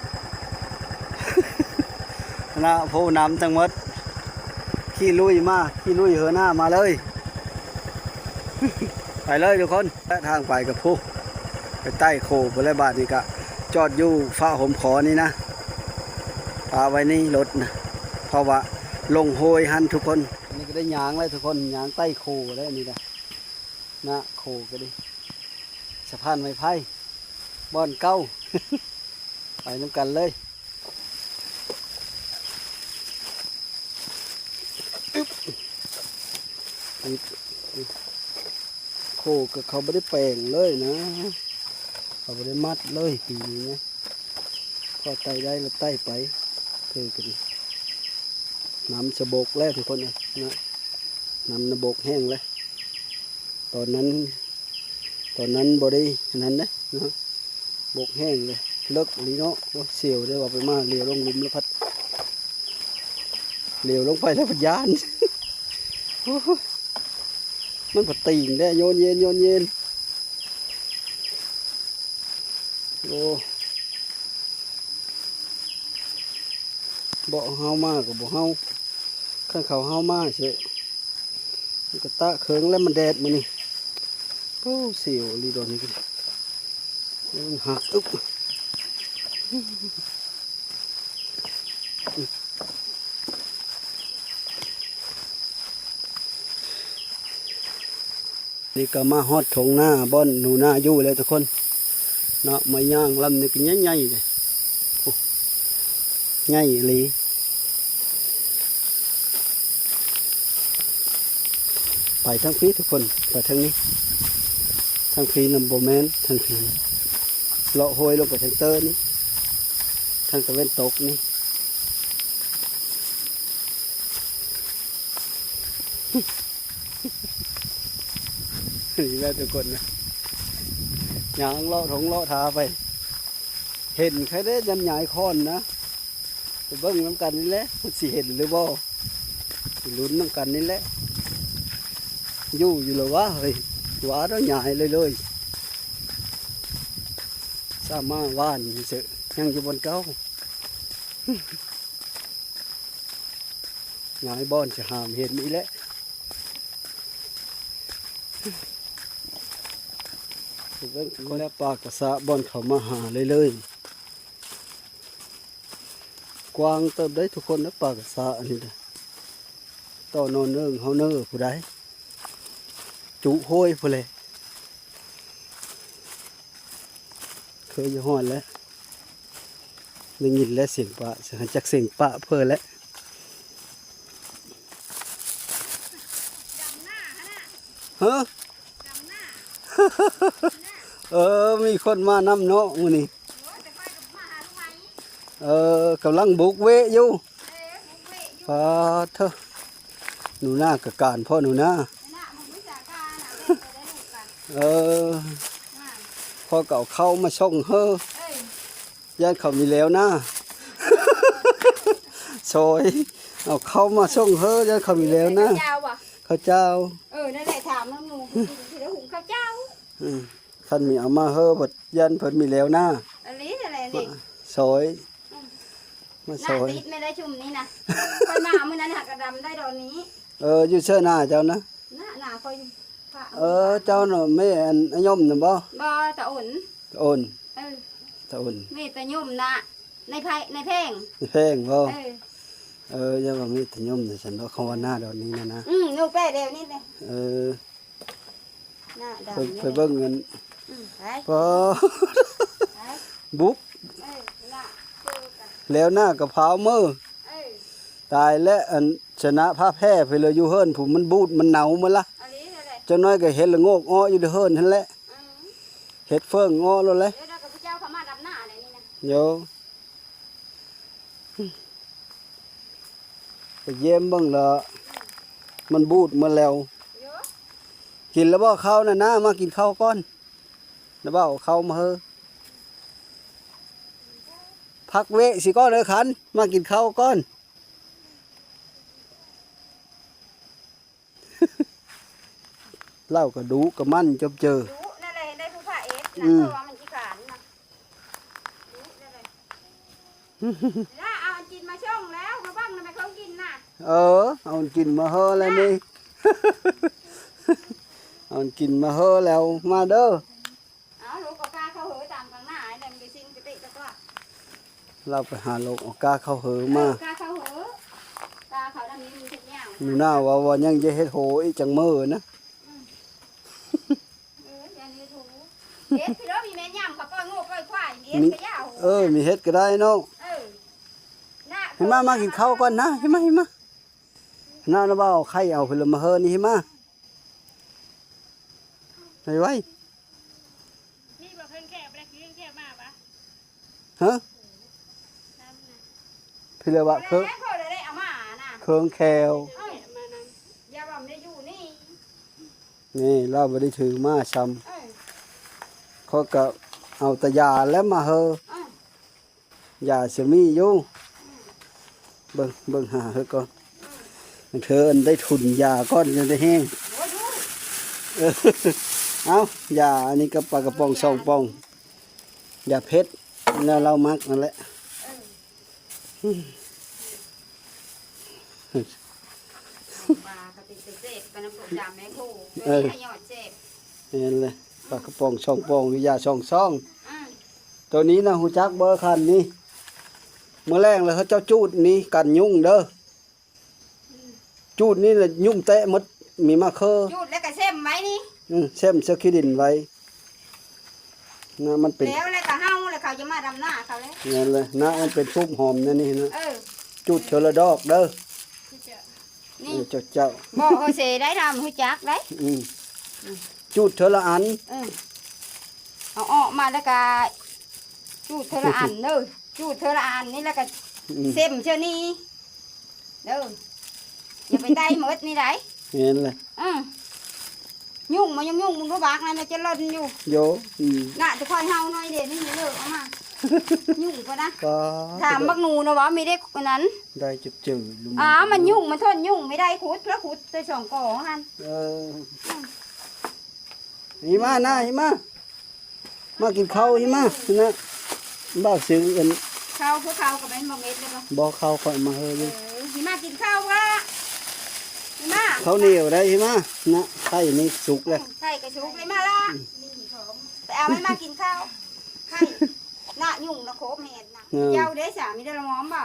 ນະ ຜູ້ນຳທັງໝົດ ຂີ່ລຸຍມາ ຂີ່ລຸຍເຫີນາມາເລີຍ. ໄປເລີຍທຸກຄົນ ແລະທາງໄປກັບຜູ້ ໄປໃຕ້ໂຄພຸ້ນແຫຼະ. ບາດນີ້ກະຈອດຢູ່ຝາໂຮມຄໍນີ້ນະ ປະໄວ້ນີ້ລົດນະ ເພາະວ່າລົງໂຮຍຫັ້ນທຸກຄົນ. ອັນນີ້ກໍໄດ້ຍ່າງແລ້ວທຸກຄົນ ຍ່າງໃຕ້ໂຄແລ້ວນີ້ນະ ນະໂຄກໍດີ ສະພານໄມ້ໄຜ່ ບ່ອນເກົ່າ ໄປນຳກັນເລີຍ. ໂຄກໍເຂົາບໍ່ໄດ້ແປງເລີຍນະ ເຂົາບໍ່ໄດ້ມັດເລີຍປີນີ້ນະ ພໍໄຕ່ໄດ້ລະໄຕ່ໄປ. ຄືກັນ ນ້ຳສະບົກແລ້ວທຸກຄົນເອີຍນະ ນ້ຳນະບົກແຫ້ງແລ້ວ. ຕອນນັ້ນ ຕອນນັ້ນບໍ່ໄດ້ອັນນັ້ນເດ້ເນາະ ບົກແຫ້ງເລີຍ ເລິກອີ່ຫຼີເນາະ. ໂອ້ ສຽວເດ້ ວ່າໄປມາຫຼຽວລົງຫຼຸມແລ້ວພັດ ຫຼຽວລົງໄປແລ້ວພັດຢ້ານ. ໂອ້ຍ ມັນພັດຕີງເດ້ ໂຍນເຢັນ ໂຍນເຢັນ. ໂອ້ ບໍ່ເຮົາມາກໍບໍ່ເຮົາ ຄັນເຂົາເຮົາມາເສຍ ມັນກະຕະເຄິ່ງແລ້ວ ມັນແດດມື້ນີ້. ໂອ້ ສຽວອີ່ຫຼີດອນນີ້ກໍ ມັນຫັກ ອຶບ. ນີ້ກໍມາຮອດທົ່ງນາບ່ອນໜູນາຢູ່ແລ້ວທຸກຄົນເນາະ. ໄມ້ຍ່າງລຳນີ້ກໍໃຫຍ່ໆເດ້ ໂອ້ ໃຫຍ່ອີ່ຫຼີ. ໄປທາງພີ້ທຸກຄົນ ໄປທາງນີ້ ທາງພີ້ນຳບໍ່ແມ່ນ ທາງພີ້ ເລາະຫ້ວຍລົງໄປທາງເຕີນີ້ ທາງຕາເວັນຕົກນີ້. ນີ້ແຫຼະທຸກຄົນນະ ຍ່າງເລາະທົ່ງເລາະທາໄປ ເຫັນໃຄເດ້ ຢ້ານຍາຍຄ້ອນນະ. ໄປເບິ່ງນຳກັນນີ້ແຫຼະ ເພິ່ນຊິເຫັນຫຼືບໍ່ ໄປລຸ້ນນຳກັນນີ້ແຫຼະ. ຢູ່ ຢູ່ລະວະເຮີ້ຍ ວ່າດອກຍາຍເລີຍ ສາມາຫວ່ານຊື່ ຍັງຢູ່ບ່ອນເກົ່າ. ຍາຍບ່ອນຊິຫາມເຫັນນີ້ແຫຼະ. ເບິ່ງ ນີ້ແຫຼະ ປາກະສະບ່ອນເຂົາມາຫາເລີຍໆ. ກວ້າງເຕີບໄດ໋ທຸກຄົນນະ ປາກະສະອັນນີ້ນະ ຕໍ່ໜໍ່ເນີງເຮົາເນີ ຜູ້ໃດ ຈຸຫ້ວຍພຸ້ນແຫຼະ. ເຄີຍຢູ່ຮອດແລ້ວ ໄດ້ຍິນແລ້ວສຽງປາ ຈັກສຽງປາເພີ້ແຫຼະ. ເຮີ ເອີ ມີຄົນມານຳເນາະມື້ນີ້. ເອີ ກຳລັງບຸກເວະຢູ່. ປາດເທີ ໜູນາກະການພໍ່ໜູນາ. ເອີ ພໍ່ກໍເອົາເຂົ້າມາສົ່ງເຮີ ຢ້ານເຂົາມີແລ້ວນາ ຊອຍ ເອົາເຂົ້າມາສົ່ງເຮີ ຢ້ານເຂົາມີແລ້ວນາ. ເຂົ້າເຈົ້າ ເອີ ນັ້ນແຫຼະ ຖາມນຳໜູ ຊິໄດ້ຫຸງເຂົ້າເຈົ້າ. ອືມ ຄັນມີເອົາມາເຮີ ບັດຢ້ານເພິ່ນມີແລ້ວນາ. ອີ່ຫຼີນັ້ນແຫຼະນີ້ ຊອຍ ອືມ ມາຊອຍ ໜ້າຕິດແມ່ນໄດ້ຊຸມນີ້ນະ ຂ້ອຍມາມື້ນັ້ນຫາກະດຳໄດ້ດອນນີ້. ເອີ ຢູ່ເຊີໜ້າເຈົ້ານະ ໜ້າ ໜ້າຂ້ອຍຢູ່ພະ. ເອີ ເຈົ້ານະແມ່ອັນອາຍົມນະບໍ່? ບໍ່ ຕາອົນ ຕາອົນ. ເອີ ຕາອົນ ແມ່ຕາຍົມນະ ໃນໄພ ໃນແພງ ໃນແພງບໍ່? ເອີ ເອີ ຢ່າວ່າແມ່ຕາຍົມນະ ຊັ້ນດອກ ເຂົາວ່າໜ້າດອນນີ້ນະນະ. ອືມ ໜູແປແດວນີ້ແຫຼະ. ເອີ ໜ້າດຳ ໄປ ໄປເບິ່ງເງິນ. ອືມ ໄປ ປາ ໄປ ບຸກ. ເອີ ໜ້າຄືກັນ ແລ້ວໜ້າກະພາວເມີ. ເອີ ຕາຍແລ້ວ ອັນຊະນະພາແພ້ໄປເລີຍ ຢູ່ເຮືອນຜູ້ມັນບູດມັນເນົາໝົດລະ. ອີ່ຫຼີນັ້ນແຫຼະ ຈັກໜ້ອຍກໍເຫັດລະໂງກເອາະຢູ່ເທິງເຮືອນຫັ້ນແຫຼະ. ອືມ ເຫັດເຝີງເອາະໂລດແຫຼະ. ດຽວເຮົາກັບເຈົ້າເຂົ້າມາດຳນາແລ້ວນີ້ນະ. ໂຍ ໄປຢ້ຽມເບິ່ງລະ ມັນບູດໝົດແລ້ວ. ໂຍ ກິນລະບໍ່ເຂົ້ານະ? ນາ ມາກິນເຂົ້າກ່ອນ ລະເວົ້າເຂົ້າມາເຮີ. ພັກເວະຊິກ່ອນເດີຄັນ ມາກິນເຂົ້າກ່ອນ. ລາວກໍດຸກະໝັ່ນຈົບເຈີ. ດຸນັ້ນແຫຼະ ເຫັນໄດ້ຜູ້ພາເອັດນະ. ອືມ ເພາະວ່າມັນຂີ້ຄ້ານນະ. ດຸນັ້ນແຫຼະ. ລາເອົາອັນກິນມາສົ່ງແລ້ວ ມາເບິ່ງນຳແມ່ຂອງກິນນະ. ເອີ ເອົາອັນກິນມາເຮີແລ້ວນີ້. ເອົາອັນກິນມາເຮີແລ້ວ ມາເດີ. ເອົາລູກເອົາກາເຂົ້າເຫີຕາມກາງໜ້າໃຫ້ແລ້ວ ມັນໄດ້ຊິນກະເຕະກະກວາດ. ລາວໄປຫາລູກເອົາກາເຂົ້າເຫີມາ. ເອີ ກາເຂົ້າເຫີ ກາເຂົ້າທາງນີ້ມັນເຮັດຍາກ. ໜູນາວ່າ ວ່າຍັງຈະເຮັດໂຫອີກຈັກມື້ນະ. ອືມ ເອີ ຢ່າເຮັດໂຫ ເຮັດພີ່ນ້ອງ ມີແມ່ນຍາມເຂົາປ່ອຍງົວປ່ອຍຄວາຍ ມີເຮັດກໍຢ່າໂຫ. ເອີ ມີເຮັດກໍໄດ້ເນາະ. ເອີ ນະ ເຮັດມາ ມາກິນເຂົ້າກ່ອນນະ ເຮັດມາ ເຮັດມາ. ນະ ນະ ວ່າເອົາໄຂ່ເອົາເພິ່ນລະມາເຮີນີ້ ເຮັດມາ. ໄວໆ. ມີບໍ່ເພິ່ນແຂກ ບໍ່ໄດ້ຄືເພິ່ນແຂກມາປະ? ຮະ? ພີ່ລະວ່າເຄີ ເອົາມານະ ເຄິ່ງແຄວ. ເອີ ມານຳ ຢ່າວ່າມັນໄດ້ຢູ່ນີ້. ນີ້ລາວບໍ່ໄດ້ຖືມາຊ້ຳ. ເອີ ຂ້ອຍກະເອົາແຕ່ຢາແລ້ວມາເຮີ. ເອີ ຢາຊິມີຢູ່. ເບິ່ງ ເບິ່ງຫາເຮີກ່ອນ. ເອີ ບາງເທື່ອອັນໄດ້ທຸນຢາກ່ອນຈັ່ງໄດ້ແຮງ. ໂອ້ຍ ເອີ ເອົາຢາອັນນີ້ກັບປາກະປ໋ອງສອງປ໋ອງ ຢາເຜັດ ແນວລາວມັກນັ້ນແຫຼະ. ເອີ ປາກະຕິແຊບໆ ປານ້ຳຕົ້ມດຳແມ່ໂຄ ເອີ ຍອດແຊບ. ແມ່ນແຫຼະ ປາກະປ໋ອງສອງປ໋ອງ ຢາສອງຊອງ. ອືມ ໂຕນີ້ນະ ຮູ້ຈັກບໍ່ຄັນນີ້? ມື້ແລງແລ້ວເຂົາເຈົ້າຈູດນີ້ກັນຍຸງເດີ. ອືມ ຈູດນີ້ລະຍຸງແຕະໝົດ ມີມາເຄີ. ຈູດແລ້ວກະເຊັມໄວ້ນີ້. ອືມ ເຊັມເຊືອກຂີ້ດິນໄວ້ນະ. ມັນເປັນ ແລ້ວ ແລ້ວກະເຫົ່າ ແລ້ວເຂົາຈະມາດຳນາເຂົາແລ້ວ. ແມ່ນແຫຼະນະ ມັນເປັນປູມຫອມແນວນີ້ນະ. ເອີ ຈູດເທື່ອລະດອກເດີ. ນີ້ ເອີ ເຈົ້າ ເຈົ້າ ບໍ່ ເຮົາເສໄດ້ທຳຮູ້ຈັກໄດ້. ອືມ ອືມ ຈູດເທື່ອລະອັນ. ເອີ ເອົາອອກມາແລ້ວກະຈູດເທື່ອລະອັນເດີ. ຈູດເທື່ອລະອັນນີ້ແລ້ວກະ ອືມ ເຊັມເທື່ອນີ້ເດີ. ຢ່າໄປໄຕ້ໝົດນີ້ໄດ໋. ແມ່ນແຫຼະ. ເອີ ຍຸງມາຍຸງໆ ມຶງບໍ່ບາກນັ້ນຈະຫຼົ່ນຢູ່. ໂຍ ອືມ ນະ ແຕ່ຂ້ອຍເຫົ່າໜ້ອຍເດ ນີ້ເລີກເອົາມາ. ຍຸງກໍນະ ຖາມບັກໜູນະວ່າມີໄດ້ອັນນັ້ນ ໄດ້ຈຸບຈື່. ອາ ມັນຍຸງ ມັນທົນຍຸງບໍ່ໄດ້ ຂຸດ ແລ້ວຂຸດແຕ່ສອງກໍຫັ້ນ. ເອີ ອືມ ນີ້ມານະ ນີ້ມາ ມາກິນເຂົ້າ ຫິມາ ນະ. ບ່າວຊື້ອັນ ເຂົ້າ ພວກເຂົ້າກໍແມ່ນບໍ່ເມັດເລີຍບໍ່? ບໍ່ ເຂົ້າຂ້ອຍມາເຮີຢູ່. ເອີ ຫິມາກິນເຂົ້າລະ ຫິມາ ເຂົ້າໜຽວໄດ້ ຫິມາ ນະ. ໄຂ່ນີ້ສຸກແລ້ວ ໄຂ່ກໍສຸກເລີຍ ມາລະ. ອືມ ໄປເອົາໃຫ້ມາກິນເຂົ້າ ໄຂ່ ນະ ຍຸງນະໂຄບແມ່ນນະ. ເອີ ເຈົ້າເດ້ສາ ມີແຕ່ລະງອມບໍ່?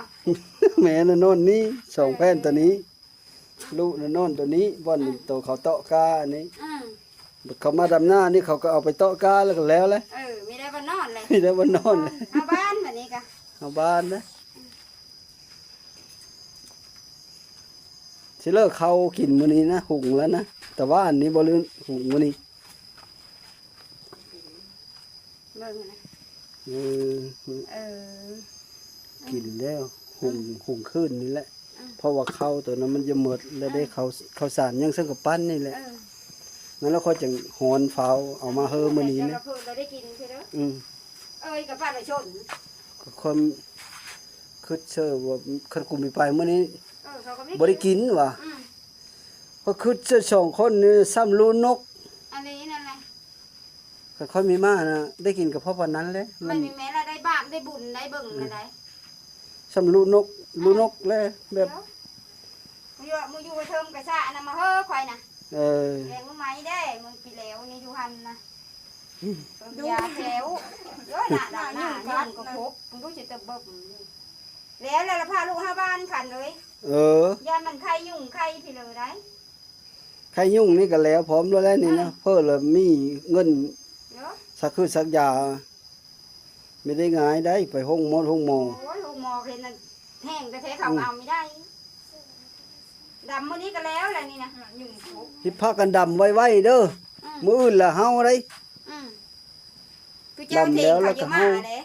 ແມ່ນນະ ນອນນີ້ ສອງແຜ່ນໂຕນີ້. ລູກນະນອນໂຕນີ້ ບ່ອນ ອືມ ໂຕເຂົາເຕາະກ້າອັນນີ້. ອືມ ເຂົາມາດຳນານີ້ ເຂົາກໍເອົາໄປເຕາະກ້າແລ້ວກໍແລ້ວແຫຼະ. ເອີ ມີແຕ່ບ່ອນນອນແຫຼະ ມີແຕ່ບ່ອນນອນແຫຼະ. ເຮົາບ້ານບັດນີ້ກະ ເຮົາບ້ານນະ. ອືມ ຊິເລີກເຂົ້າກິນມື້ນີ້ນະ ຫຸງແລ້ວນະ ແຕ່ວ່າອັນນີ້ບໍ່ລືມຫຸງມື້ນີ້. ເບິ່ງຫັ້ນນະ ເອີ ເອີ ກິນແລ້ວ ອືມ ຫຸງ ຫຸງຄືນນີ້ແຫຼະ. ອືມ ເພາະວ່າເຂົ້າໂຕນັ້ນມັນຈະໝົດແລ້ວເດ້. ເອີ ເຂົ້າ ເຂົ້າສານຍັງ ເຊິ່ງກະປັ້ນນີ້ແຫຼະ. ເອີ ນັ້ນແລ້ວຂ້ອຍຈຶ່ງຮ້ອນຟ້າວເອົາມາເຮີມື້ນີ້ນະ. ເຈົ້າລະເພີດລະໄດ້ກິນເດີ. ອືມ ເອີຍ ກະປາລະຊົນ ກະຄວາມຄຶດເຊີວ່າ ຄັນກູມີໄປມື້ນີ້ ເອີ ເຂົາກໍບໍ່ໄດ້ກິນວ່າ. ອືມ ຂ້ອຍຄຶດເຊີສອງຄົນນີ້ ຊ້ຳລູກນົກ ອັນນີ້ນັ້ນແຫຼະ. ຄັນຂ້ອຍມີມານະ ໄດ້ກິນກະເພາະປານນັ້ນແຫຼະ. ມັນ ມັນມີແມ່ນລະໄດ້ບາບໄດ້ບຸນໄດ້ເບິ່ງ ອືມ ລະໄດ້. ສ່ຳລູກນົກ ເອີ ລູກນົກແຫຼະ ແບບ ດຽວ ມື້ຢູ່ ມື້ຢູ່ເທີມກະຊະອັນນັ້ນມາເຮີຂ້ອຍນະ. ເອີ ແກງໜໍ່ໄມ້ເດ້ ມື້ປີແລ້ວນີ້ຢູ່ຫັ້ນນະ. ອືມ ເອີ ຢາແລ້ວ ໂອ້ຍ ໜ້າດຳໜ້າຍຸງກໍຄົບ ເບິ່ງດູຊິເຕີບເບິ່ບ. ແລ້ວ ແລ້ວລະພາລູກເຮົາບ້ານຄັນເອີຍ. ເອີ ຢ້ານມັນໄຂ້ຍຸງໄຂ້ພີເລີໄດ໋. ໄຂ້ຍຸງນີ້ກໍແລ້ວພ້ອມແລ້ວແຫຼະນີ້ນະ. ເອີ ເພິ່ນລະມີເງິນ ເອີ ສັກຄືສັກຢາ ບໍ່ໄດ້ງ່າຍໄດ໋ ໄປໂຮງໝໍ ໂຮງໝໍ. ໂອ້ຍ ໂຮງໝໍເຫັນນັ້ນແຮງແທ້ໆ ເຂົາ ອືມ ເອົາບໍ່ໄດ້. ດຳມື້ນີ້ກໍແລ້ວແຫຼະນີ້ນະ ຫຍຸ້ງຄົບ ຊິພາກັນດຳໄວໆເດີ ອືມ ມື້ອື່ນລະເຫົ່າໄດ໋ ອືມ ຄືເຈົ້າເຖງເຂົາຢູ່ມາເດ້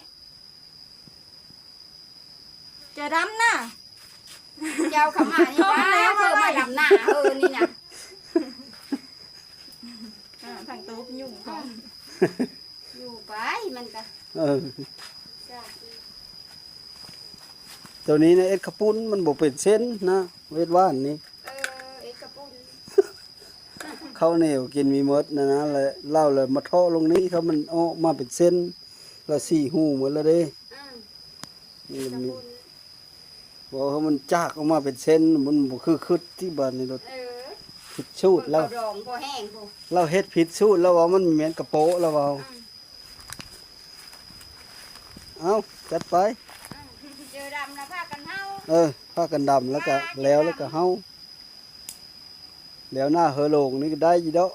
ເຈົ້າດຳນະ ເຈົ້າເຂົ້າມານີ້ວ່າເພິ່ນມາດຳນາ ເອີ ນີ້ນະ ອ່າ ທາງໂຕບຫຍຸ້ງຂອງ ຢູ່ໄປມັນກະ ເອີ ໂຕນີ້ນະ ເຮັດເຂົ້າປຸ້ນມັນບໍ່ເປັນເສັ້ນນະ ເຮັດຫວານນີ້ ເອີ ເຮັດເຂົ້າປຸ້ນ ເຂົ້າໜຽວກິນມີໝົດນັ້ນນະ ແລະລາວລະມາເທາະລົງນີ້ ຖ້າມັນອອກມາເປັນເສັ້ນລະສີ່ຮູໝົດລະເດ້ ອືມ ນີ້ມັນ ເຮັດເຂົ້າປຸ້ນ ບໍ່ ມັນຈາກອອກມາເປັນເສັ້ນ ມັນບໍ່ຄືຄິດທີ່ບາດນີ້ໂລດ ເອີ ຜິດສູດແລ້ວ ເຂົ້າດອງພໍແຫ້ງພຸ້ນ ລາວເຮັດຜິດສູດແລ້ວວ່າ ມັນແມ່ນກະໂປະແລ້ວວ່າ ອືມ ເອົາ ຈັດໄປ ອືມ ເຈີດຳລະພາກັນເຫົ່າ ເອີ ພາກັນດຳແລ້ວກະ ແລ້ວລະກະເຫົ່າ ແລ້ວໜ້າເຮີໂລງນີ້ກະໄດ້ຢູ່ດອກ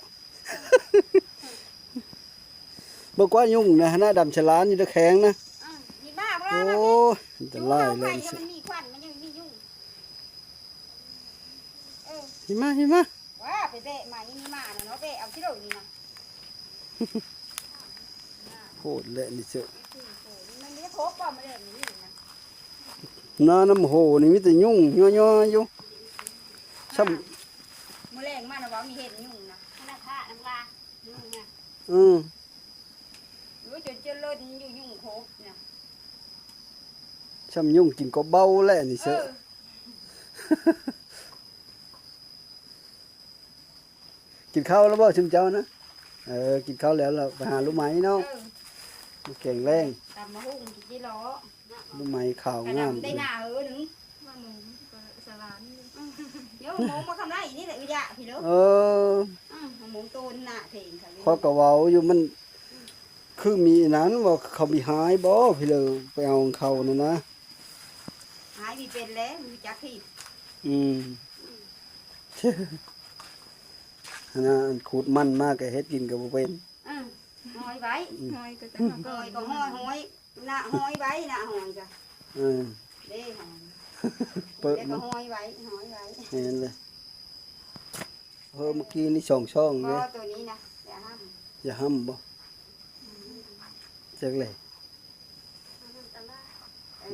ເບິ່ງກວ່າຍຸງນະ ຫັ້ນນະ ດຳສະຫຼານຢູ່ແຕ່ແຂງນະ ອືມ ມີໝາກບໍ່ ໂອ້ຍ ອັນຕະລາຍແລ້ວ ມັນມີຄວັນ ມັນຍັງມີຍຸງ ເອີ ຫິມາ ຫິມາ ວ່າໄປແບະມາ ຍັງມີໝານະເນາະ ແບະເອົາກິໂລນີ້ນະ ໂພດແຫຼະນີ້ເຊີ ມັນມີຄົບບໍ່ ມາແລງນີ້ນະ ໜ້ານ້ຳໂຫນີ້ມີແຕ່ຍຸງຍໍໆຢູ່ ຊ່ຳ ມື້ແລງມານະວ່າມີເຫັນຍຸງນະ ນະຄະນຳວ່າ ອືມ ໂອ້ຍ ຈົນຈະຫຼົ່ນຢູ່ຍຸງຄົບນະ ຊ່ຳຍຸງກິນກໍເບົາແຫຼະນີ້ເຊີ ເອີ ກິນເຂົ້າແລ້ວບໍ່ຊຸມເຈົ້ານະ ເອີ ກິນເຂົ້າແລ້ວລະໄປຫາລູກໄມ້ເນາະ ເອີ ແກງແລງ ຕຳບັກຫຸ່ງກິນຈິລໍ ລູກໄມ້ຂາວງາມ ໄດ້ໜ້າເອີໜຶ່ງ ມາໝູສະຫຼານ ອືມ ໂຍມ ໝູມາຄຳໄລນີ້ແຫຼະ ອື ຢະ ພີ່ເລີ ເອີ ອືມ ໝູໂຕນໜ້າເພງ ຂ້ອຍກໍເວົ້າຢູ່ ມັນຄືມີອັນນັ້ນ ວ່າເຂົາມີຮ້າຍບໍ່ ພີ່ເລີ ໄປເອົາເຂົານັ້ນນະ ຮ້າຍມີເປັນແລ້ວ ມີຈັກທີ່ ອືມ ອືມ ຫັ້ນນະ ອັນຂູດມັນມາກໍເຮັດກິນກໍບໍ່ເປັນ ອືມ ຫ້ອຍໄວ້ ອືມ ຫ້ອຍກໍຈະ ຫ້ອຍກໍຫ້ອຍ ຫ້ອຍ ນະ ຫ້ອຍໄວ້ນະ ຫ້ອຍກະ ເອີ ເດ້ ຫ້ອຍ ເປີດ ແລ້ວກໍຫ້ອຍໄວ້ ຫ້ອຍໄວ້ ແມ່ນເລີຍ ເອີ ເມື່ອກີ້ນີ້ສອງຊ່ອງເດ້ ບໍ່ ໂຕນີ້ນະ ຢ່າຫ້ຳ ຢ່າຫ້ຳບໍ່ ອືມ ຈັກແຫຼະ ເອີ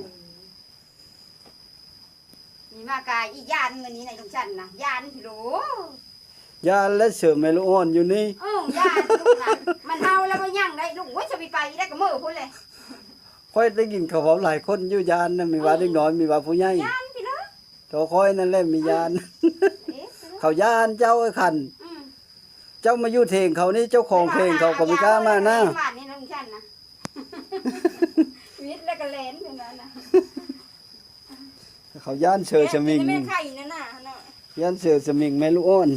ມີມາກາຍອີກຢ້ານມື້ນີ້ນະ ລຸງຊັນນະ ຢ້ານພີ້ໂລ ຢ້ານແລະເສີມແມ່ລູກອ່ອນຢູ່ນີ້ ເອີ ຢ້ານລູກນະ ມັນເຫົ່າແລ້ວບໍ່ຍັງໄດ້ລຸງ ໂອ້ຍ ຈະໄປໄປໄດ້ກະເມີພຸ້ນແຫຼະ ຂ້ອຍໄດ້ຍິນເຂົາເວົ້າຫຼາຍຄົນຢູ່ ຢ້ານນະ ມີວ່າເດັກນ້ອຍ ມີວ່າຜູ້ໃຫຍ່ ຢ້ານພີ້ໂລ ໂຕຂ້ອຍນັ້ນແຫຼະມີຢ້ານ ເອີ ເຂົາຢ້ານເຈົ້າ ເອີ ຄັນ ອືມ ເຈົ້າມາຢູ່ເຖງເຂົານີ້ ເຈົ້າຂອງເຖງເຂົາກໍບໍ່ກ້າມານະ ບ້ານນີ້ນະ ລຸງຊັນນະ ວິດແລ້ວກໍແລ່ນເທົ່ານັ້ນນະ ເຂົາຢ້ານເສືອສະມິງ ແມ່ນໄຂ່ນັ້ນນະ ຢ້ານເສືອສະມິງແມ່ລູກອ່ອນ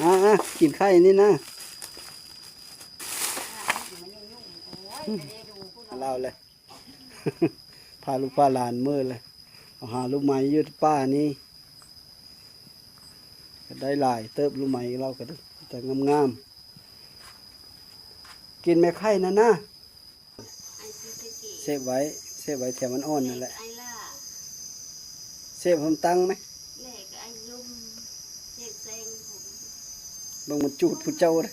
ອືມ ອ່າໆ ກິນໄຂ່ນີ້ນະ ລາວແຫຼະ ພາລູກພາຫຼານເມືອແຫຼະ ເອົາຫາລູກໄມ້ຢູ່ປ່ານີ້ ກໍໄດ້ຫຼາຍເຕີບ ລູກໄມ້ລາວກໍໄດ້ແຕ່ງາມໆ ກິນແມ່ໄຂ່ນັ້ນນະ ເຊບໄວ້ ເຊບໄວ້ແຖວມັນອ່ອນນັ້ນແຫຼະ ເຊບໃຫ້ມັນຕັ້ງໄໝ ເບິ່ງມັນຈູດຜູ້ເຈົ້າເດ້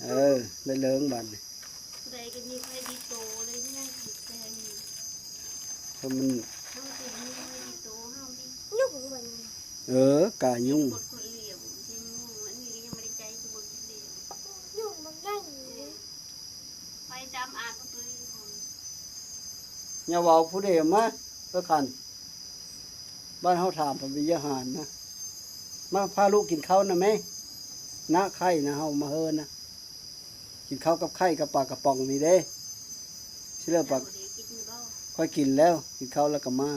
ເອີ ໄດ້ເລີງບາດນີ້ ຜູ້ໃດກໍມີໄຟຕິດໂຕເລີຍ ຍັງຕິດແຊງ ເພາະມັນ ເຮົາຊິມີໄຟຕິດໂຕ ເຮົາມີຍຸງມັນ ເອີ ກາຍຸງ ກົດຄົນຫຼຽວ ຊິງູ ອັນນີ້ກໍຍັງບໍ່ໄດ້ໃຈ ຄືບໍ່ກິນຫຼຽວ ຍຸງມັນໃຫຍ່ ໄຟຈຳອາດບໍ່ປື ຢ່າເວົ້າຜູ້ເດມາ ເອີ ຄັນ ບ້ານເຮົາຖາມພະວິຍາຫານນະ ມາພາລູກກິນເຂົ້ານະແມ່ ນະ ໄຂ່ນະ ເຮົາມາເຮີນະ ກິນເຂົ້າກັບໄຂ່ກັບປາກະປ໋ອງນີ້ເດ້ ຊິເລີປາ ຂ້ອຍກິນແລ້ວ ກິນເຂົ້າແລ້ວກໍມາ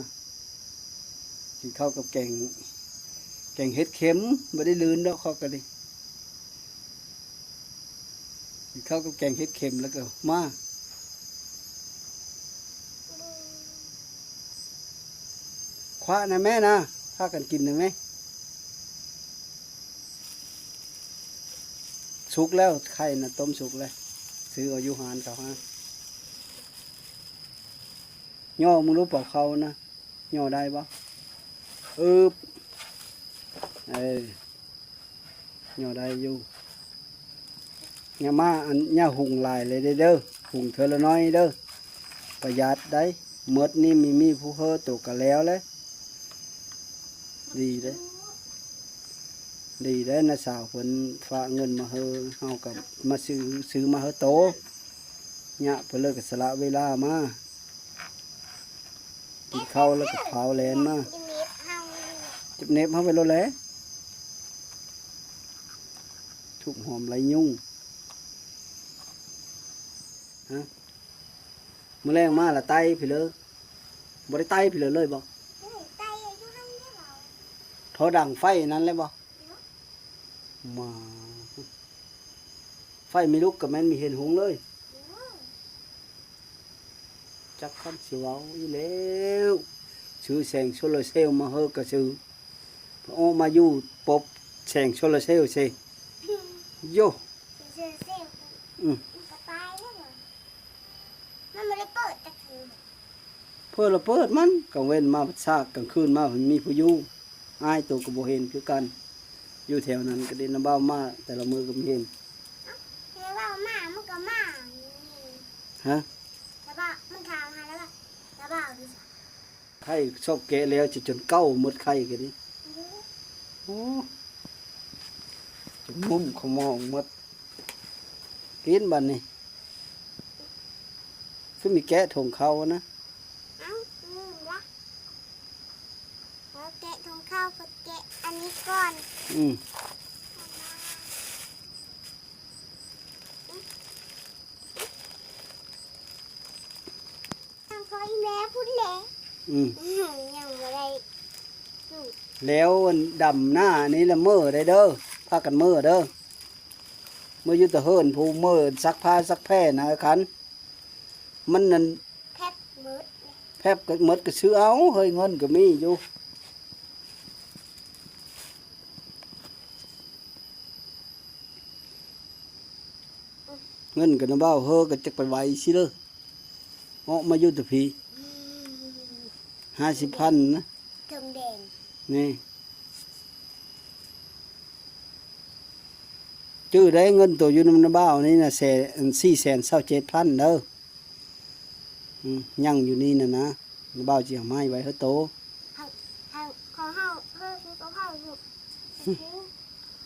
ກິນເຂົ້າກັບແກງ ແກງເຫັດເຂັມ ບໍ່ໄດ້ລືນດອກ ຂ້ອຍກໍດີ ກິນເຂົ້າກັບແກງເຫັດເຂັມແລ້ວກໍມາ ຄວ້ານະແມ່ນະ ພາກັນກິນນະແມ່ ສຸກແລ້ວ ໄຂ່ນະຕົ້ມສຸກແລ້ວ ຊື້ເອົາຢູ່ຮ້ານເຂົາຫັ້ນ ຍໍມຶງລູກເປົ່າເຂົ້ານະ ຍໍໄດ້ບໍ່? ອືບ ເອີ ຍໍໄດ້ຢູ່. ຢ່າມາ ອັນ ຢ່າຫຸງຫຼາຍເລີຍເດີ ຫຸງເທື່ອລະໜ້ອຍເດີ ປະຢັດໄດ໋. ໝົດນີ້ມີ ມີຜູ້ເຮີໂຕກະແລ້ວແຫຼະ. ດີເດ້ ດີເດ້ ນ້າສາວເພິ່ນຝາກເງິນມາເຮີ ເຮົາກະມາຊື້ ຊື້ມາເຮີໂຕ. ຍະ ເພິ່ນເລີຍກະສະຫຼະເວລາມາ ກິນເຂົ້າແລ້ວກະພາວແລ່ນມາ. ເຈັບເນັບເຮົາໄປໂລດແຫຼະ ທຸບຫອມໄລ່ຍຸງ. ຮະ ມື້ແລງມາລະໄຕ່ພີ້ເລີຍ ບໍ່ໄດ້ໄຕ່ພີ້ເລີຍ ເລີຍບໍ່? ເອີ ໄຕ່ຢູ່ຫັ້ນແຫຼະ ທໍ່ດັງໄຟນັ້ນແຫຼະບໍ່? ມາ ໄຟມີລຸກກະແມ່ນມີເຫັນຫຸງເລີຍ. ຈັກຄຳຊິເວົ້າອີກແລ້ວ ຊື້ແສງໂຊລາເຊວມາເຮີກະຊື້ ອອກມາຢູ່ປົບແສງໂຊລາເຊວເຊ ໂຢ ອືມ ມັນບໍ່ໄດ້ເປີດຈັກເທື່ອ. ເປີດລະເປີດມັນ ກາງເວັນມາພັດຊາກ ກາງຄືນມາພັດມີຜູ້ຢູ່. ອ້າຍໂຕກະບໍ່ເຫັນຄືກັນ ຢູ່ແຖວນັ້ນກະເດນນຳບ່າວມາ ແຕ່ລະມື້ກະມີເຫັນ. ເອົ້າ ແຕ່ວ່າໝາມັນກະມານີ້ ຮະ ແຕ່ວ່າມັນຖາມຫາລະວ່າ ລະບ່າວຢູ່ໃສ? ໄຂ່ຊອກແກະແລ້ວຈະຈົນເກົ່າໝົດໄຂ່ກະດີ. ໂອ້ ຈົນງຸ້ມຂະໝໍ້ໝົດ. ກິນບາດນີ້ ຄືມີແກະຖົງເຂົ້ານະ. ເອົ້າ ລືມລະ ເອົາແກະຖົງເຂົ້າ ເພິ່ນແກະອັນນີ້ກ່ອນ. ອືມ ຍັງພໍອີແມ່ພຸ້ນແຫຼະ. ອືມ ຍັງບໍ່ໄດ້ສູດ. ແລ້ວອັນດຳໜ້ານີ້ລະເມີໄດ້ເດີ ພາກັນເມີເດີ ເມີຢູ່ແຕ່ເຮືອນ ຜູ້ເມີຊັກຜ້າຊັກແພນະຄັນ ມັນນັ້ນ ແພັບໝົດ ແພັບກະໝົດກະຊື້ເອົາເຮີ້ຍ ເງິນກະມີຢູ່ ເງິນກະນຳບ່າວເຮີກະຈັກໄປໄວຊິເລີຍ ອອກມາຢູ່ແຕ່ພີ້ ຫ້າສິບພັນນະ ເທິງແດງ ນີ້ ຈື່ໄດ້ເງິນໂຕຢູ່ນຳນາບ່າວນີ້ນະ ແສນ ອັນ ສີ່ແສນຊາວເຈັດພັນເດີ. ອືມ ຍັງຢູ່ນີ້ນະນະ ນາບ່າວຊິເອົາມາໃຫ້ໄວ້ເຮີໂຕ ໃຫ້ ໃຫ້ ຂອງເຮົາ ເຮີ ຂອງເຮົາ ຄື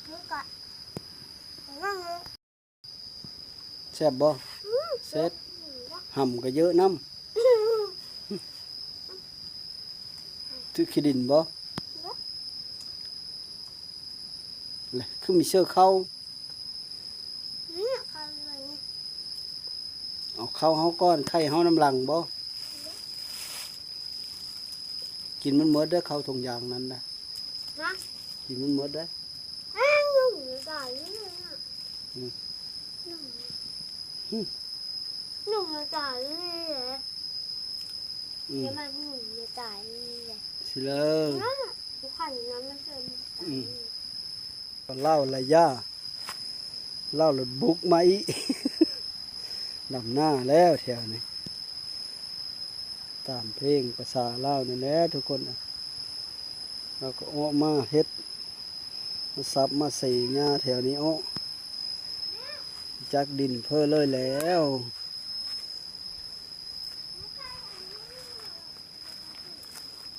ຄືກະ ແຊບບໍ່? ອືມ ແຊບ ຫຳກະເຍີະນຳ ອືມ ຖືກຂີ້ດິນບໍ່? ເຍີະ ແລະ ຄືມີເຊື້ອເຂົ້າ? ອືມ ເຂົ້າຢູ່ນີ້ ເອົາເຂົ້າເຮົາກ່ອນ ໄຂ່ເຮົານຳຫຼັງບໍ່? ເອີ ກິນມັນໝົດເດີ ເຂົ້າຖົງຢາງນັ້ນນະ ຮະ ກິນມັນໝົດເດີ ອ້າວ ຍຸງຕາຍຢູ່ນີ້ນະ ອືມ ຍຸງ ຫຶ ຍຸງຕາຍຢູ່ນີ້ແຫຼະ ອືມ ຢ່າມາຍຸງຕາຍຢູ່ນີ້ແຫຼະ ຊິເລີ ນະ ບໍ່ຄັນນຳມັນເກີດຕາຍ ອືມ ຢູ່ນີ້ ລາວລະຢ່າ ລາວລະບຸກມາອີກ ດຳໜ້າແລ້ວແຖວນີ້ ຕາມເພງພາສາລາວນີ້ແຫຼະທຸກຄົນ ລາວກະອອກມາເຮັດ ມາສັບມາເສຫຍ້າແຖວນີ້ອອກ ຈັກດິນເພິ່ນເລີຍແລ້ວ.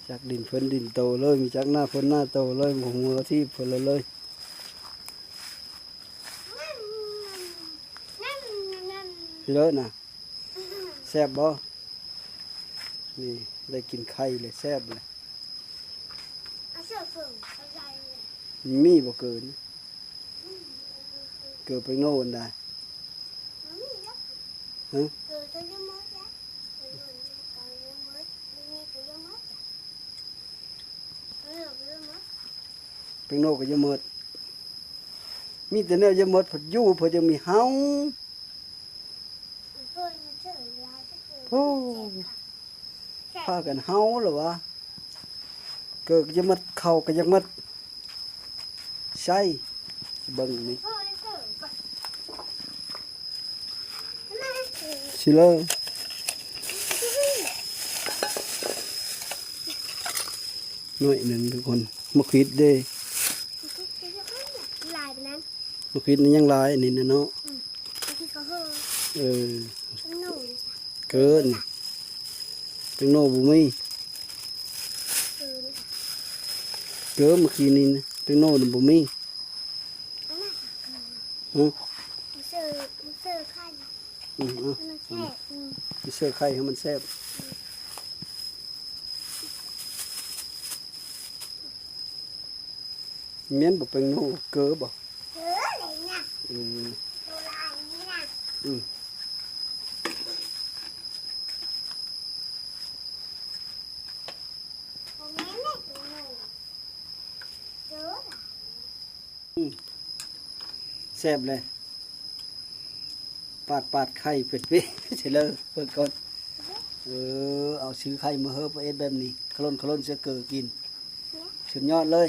ຈັກດິນເພິ່ນດິນໂຕເລີຍ ມີຈັກໜ້າເພິ່ນໜ້າໂຕເລີຍ ບໍ່ຮູ້ວ່າທີ່ເພິ່ນເລີຍ ເລີຍ ເລີຍນະ ແຊບບໍ່? ນີ້ໄດ້ກິນໄຂ່ແລ້ວແຊບແລ້ວ ມີບໍ່ເກີນ? ເກີນໄປໂນ່ນດາ ຮະ? ແປ້ງໂນກະຍັງໝົດ ມີແຕ່ແນວຍັງໝົດ ເພິ່ນຢູ່ເພິ່ນຍັງມີເຮົາ ໂອ້ ພາກັນເຮົາລະວະ ເກີກະຍັງໝົດ ເຂົ້າກະຍັງໝົດ ໃສ່ ຊິເບິ່ງນີ້ ຊິເລີຍ ໜ້ອຍໜຶ່ງທຸກຄົນ. ໝາກຂິດເດ້? ຫຼາຍປານນັ້ນ. ໝາກຂິດນີ້ຍັງຫຼາຍອັນນີ້ນະເນາະ. ອືມ ບາງທີເຂົາເຮີ ເອີ ເປັນໂນເກີນ ເປັນໂນບໍ່ມີ. ເກີນ ເກີນ ໝາກຂິດນີ້ນະ ເປັນໂນນີ້ບໍ່ມີ. ຫື? ເຊີ ເຊີໄຂ່. ອືມ ເອົາ ມັນແຊບ. ອືມ ເຊີໄຂ່ໃຫ້ມັນແຊບ. ແມ່ນບໍ່ ແປ້ງໂນເກີບໍ່? ເກີເລີຍນະ. ເອີ ໂຕລາຍນີ້ນະ. ອືມ ບໍ່ແມ່ນເດ້ ໂຕໂນ ເກີຫຼາຍ. ອືມ ແຊບເລີຍ. ປາດ ປາດໄຂ່ເປັດເປ ເສຍເລີຍ ເບິ່ງກ່ອນ. ເອີ ເອົາຊື້ໄຂ່ມາເຮີ ປະເຮັດແບບນີ້ ຂະຫຼົ່ນຂະຫຼົ່ນໃສ່ເກີກິນ ສຸດຍອດເລີຍ.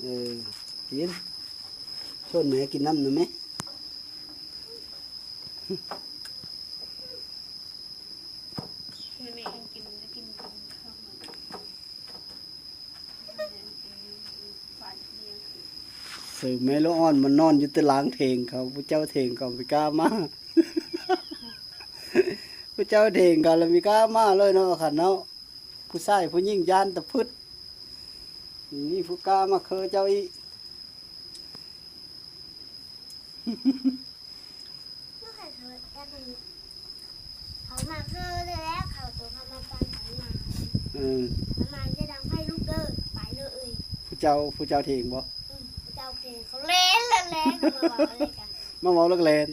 ເອີ ກິນ ຊວນແມ່ກິນນຳນະແມ່. ແມ່ກິນ ກິນ ກິນ ເສີມແມ່ລູກອ່ອນມານອນຢູ່ຕະລາງຖຽງເຂົາ ຜູ້ເຈົ້າຖຽງເຂົາບໍ່ກ້າມາ ຜູ້ເຈົ້າຖຽງເຂົາລະບໍ່ກ້າມາເລີຍເນາະ ຄັນເນາະ. ຜູ້ຊາຍຜູ້ຍິງຢ້ານຕະພຶດ ມີຜູ້ກ້າມາເຄີເຈົ້າອີກ. ເຂົາມາເຄີແລ້ວ ເຂົາຕົວເຂົາມາປັນເຂົາມາ. ເອີ ເຂົາມາຈະດັງໄຟລຸກເດີ ໄປເລີຍ. ຜູ້ເຈົ້າ ຜູ້ເຈົ້າຖຽງບໍ່? ອືມ ຜູ້ເຈົ້າຖຽງ ເຂົາແລ່ນ ແລ່ນ ແລ່ນ ເຂົາມາເວົ້າເລີຍກະ ມາເວົ້າແລ້ວກະແລ່ນ.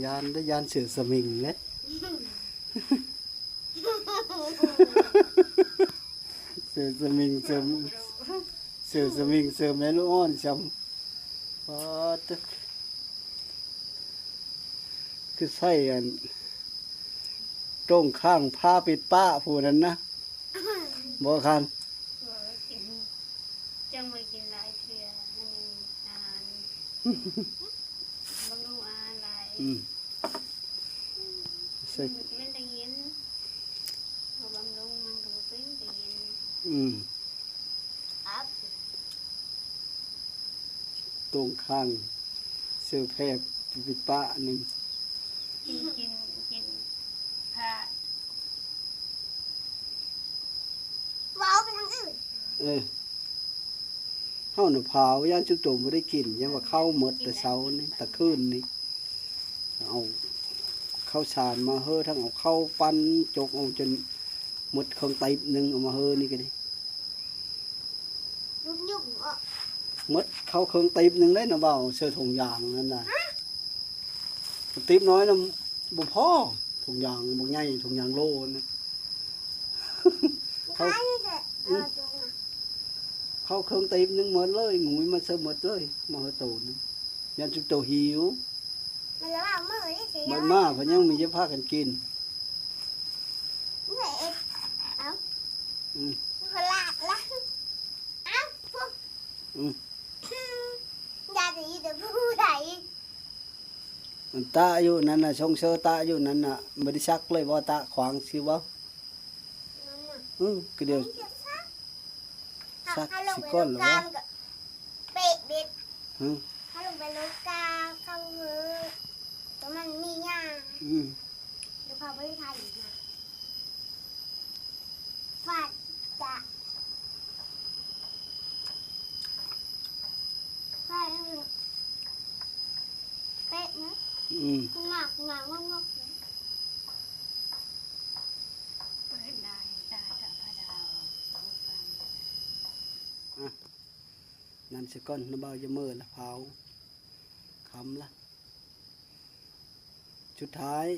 ຢ້ານເດ້ ຢ້ານເສືອສະມິງເດ້. ເສືອສະມິງ ເສືອ ເສືອສະມິງ ເສືອແມ່ລູກອ່ອນຊ້ຳ. ປາດ ຄືໃສ່ອັນ ໂຕ່ງຂ້າງພາປິດປາກຜູ້ນັ້ນນະ. ບໍ່ຄັນ ບໍ່ກິນ ຈັ່ງບໍ່ກິນຫຼາຍເທື່ອ ອັນນີ້ອາຫານ ບຳລຸງອາຫານຫຼາຍ. ອືມ ໃສ່ ມັນ ມັນໄດ້ຍິນ ບໍ່ບຳລຸງມັນກໍບໍ່ເປັນ ໄດ້ຍິນ. ອືມ ໂຕ່ງຂ້າງເສືອແພປິດປາກໜຶ່ງ ກິນ ກິນ ກິນພາ ເວົ້າໄປທາງອື່ນ. ເອີ ເຮົານະພາວ ຢ້ານຊຸມໂຕບໍ່ໄດ້ກິນ ຢ້ານວ່າເຂົ້າໝົດແຕ່ເຊົ້ານີ້ ແຕ່ຄືນນີ້ ເອົາເຂົ້າສານມາເຮີ ທັງເອົາເຂົ້າປັ່ນ ຈົກເອົາຈົນໝົດເຄິ່ງຕີບໜຶ່ງ ເອົາມາເຮີນີ້ກະດີ. ຍຸບໆ ໝົດເຂົ້າເຄິ່ງຕີບໜຶ່ງເລີຍນະບ່າວ ເສືອຖົງຢາງນັ້ນນະ. ຮະ? ຕີບນ້ອຍນະບໍ່ພໍ ຖົງຢາງບັກໃຫຍ່ ຖົງຢາງໂລນະ. ເຂົ້າ ອືມ ເຂົ້າເຄິ່ງຕີບໜຶ່ງໝົດເລີຍ ງຸ້ຍມາເສີມໝົດເລີຍ ມາເຮີໂຕໜຶ່ງ ຢ້ານຊຸມໂຕຫິວ. ມັນລະວ່າມື້ນີ້ຊິ ບັດມາເພິ່ນຍັງມີຈະພາກັນກິນ. ເມື່ອເອັດ ເອົ້າ ອືມ ມັນລາດລະ ເອົ້າ ອືມ ຢ່າໄດ້ຍິນແຕ່ຜູ້ໃດ ມັນຕະຢູ່ນັ້ນນະ ຊົງເຊີຕະຢູ່ນັ້ນນະ ບໍ່ໄດ້ຊັກເລີຍບໍ່ ຕະຂວາງຊື່ບໍ່? ອືມ ກະດຽວ ສັກຊິກ່ອນລະວະ ເປະເບັດ. ຮະ? ເຮົາລົງໄປລົດກາເຂົາເຮີ ໂຕມັນມີຫຍ້າ. ອືມ ແລ້ວເຂົາບໍ່ໄດ້ຖ່າຍອີກນະ ຟາດຈະ ເປັດນະ ອືມ ງອກງາງອກງອກເລີຍ ເປີດໜ້າໃຫ້ຕາຕະພະດາວ ອະ ນັ້ນສະກ່ອນ ນ້າບ່າວຢາເມີລະ ພາວ ຄ່ຳລະ ສຸດທ້າຍ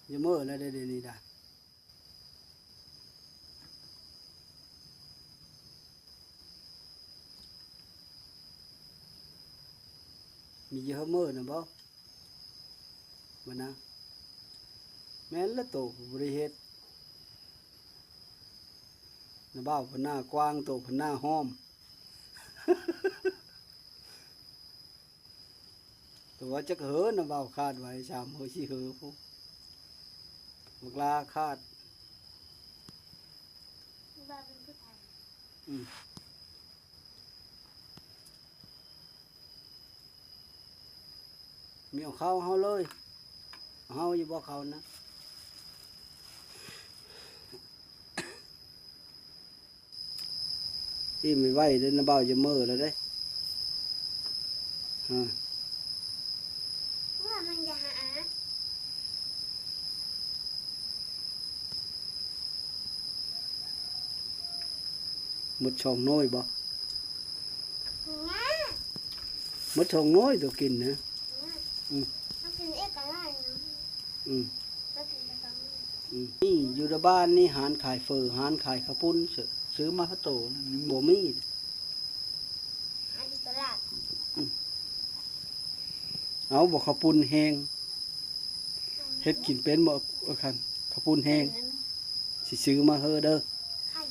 ຢ່າເມີແລ້ວເດ້ ດຽວນີ້ດາ ມີຢ່າເມີນຳບໍ່? ບັດນະ ແມ່ນລະ ໂຕຜູ້ບໍລິເຮັດ ນະບ່າວເພິ່ນໜ້າກວ້າງ ໂຕເພິ່ນໜ້າຫ້ອມ. ຕົວຈັກເຫີນະ ເວົ້າຄາດໄວ້ ສາມເຫີ ສີ່ເຫີພຸ້ນ ບັກລາຄາດ ວ່າເປັນຜູ້ໄທ ອືມ ມີເອົາເຂົ້າເຮົາເລີຍ ເຮົາຢູ່ບໍ່ເຂົ້ານະ? ອີ່ມໄວໆເດີ້ ນ້າບ່າວຈະເມີແລ້ວເດ້ ຮະ ວ່າມັນຈະຫາ ໝົດສອງໜ່ວຍບໍ່? ຫຍັງ? ໝົດສອງໜ່ວຍຕົວກິນນະ ຫຍັງ? ອືມ ເຮົາກິນເອກກະໄດ້ນະ ອືມ ອືມ ນີ້ຢູ່ໃນບ້ານນີ້ ຮ້ານຂາຍເຝີ ຮ້ານຂາຍເຂົ້າປຸ້ນ ຊື້ ຊື້ມາເຂົ້າໂຕນີ້ບໍ່ມີ ຫາຢູ່ຕະຫຼາດ ອືມ ເອົາບໍ່ ເຂົ້າປຸ້ນແຫ້ງ ເຮັດກິນເປັນບໍ່ ເອີ ຄັນເຂົ້າປຸ້ນແຫ້ງ ເປັນນັ້ນ ຊິຊື້ມາເຮີເດີ້ ໄຂ່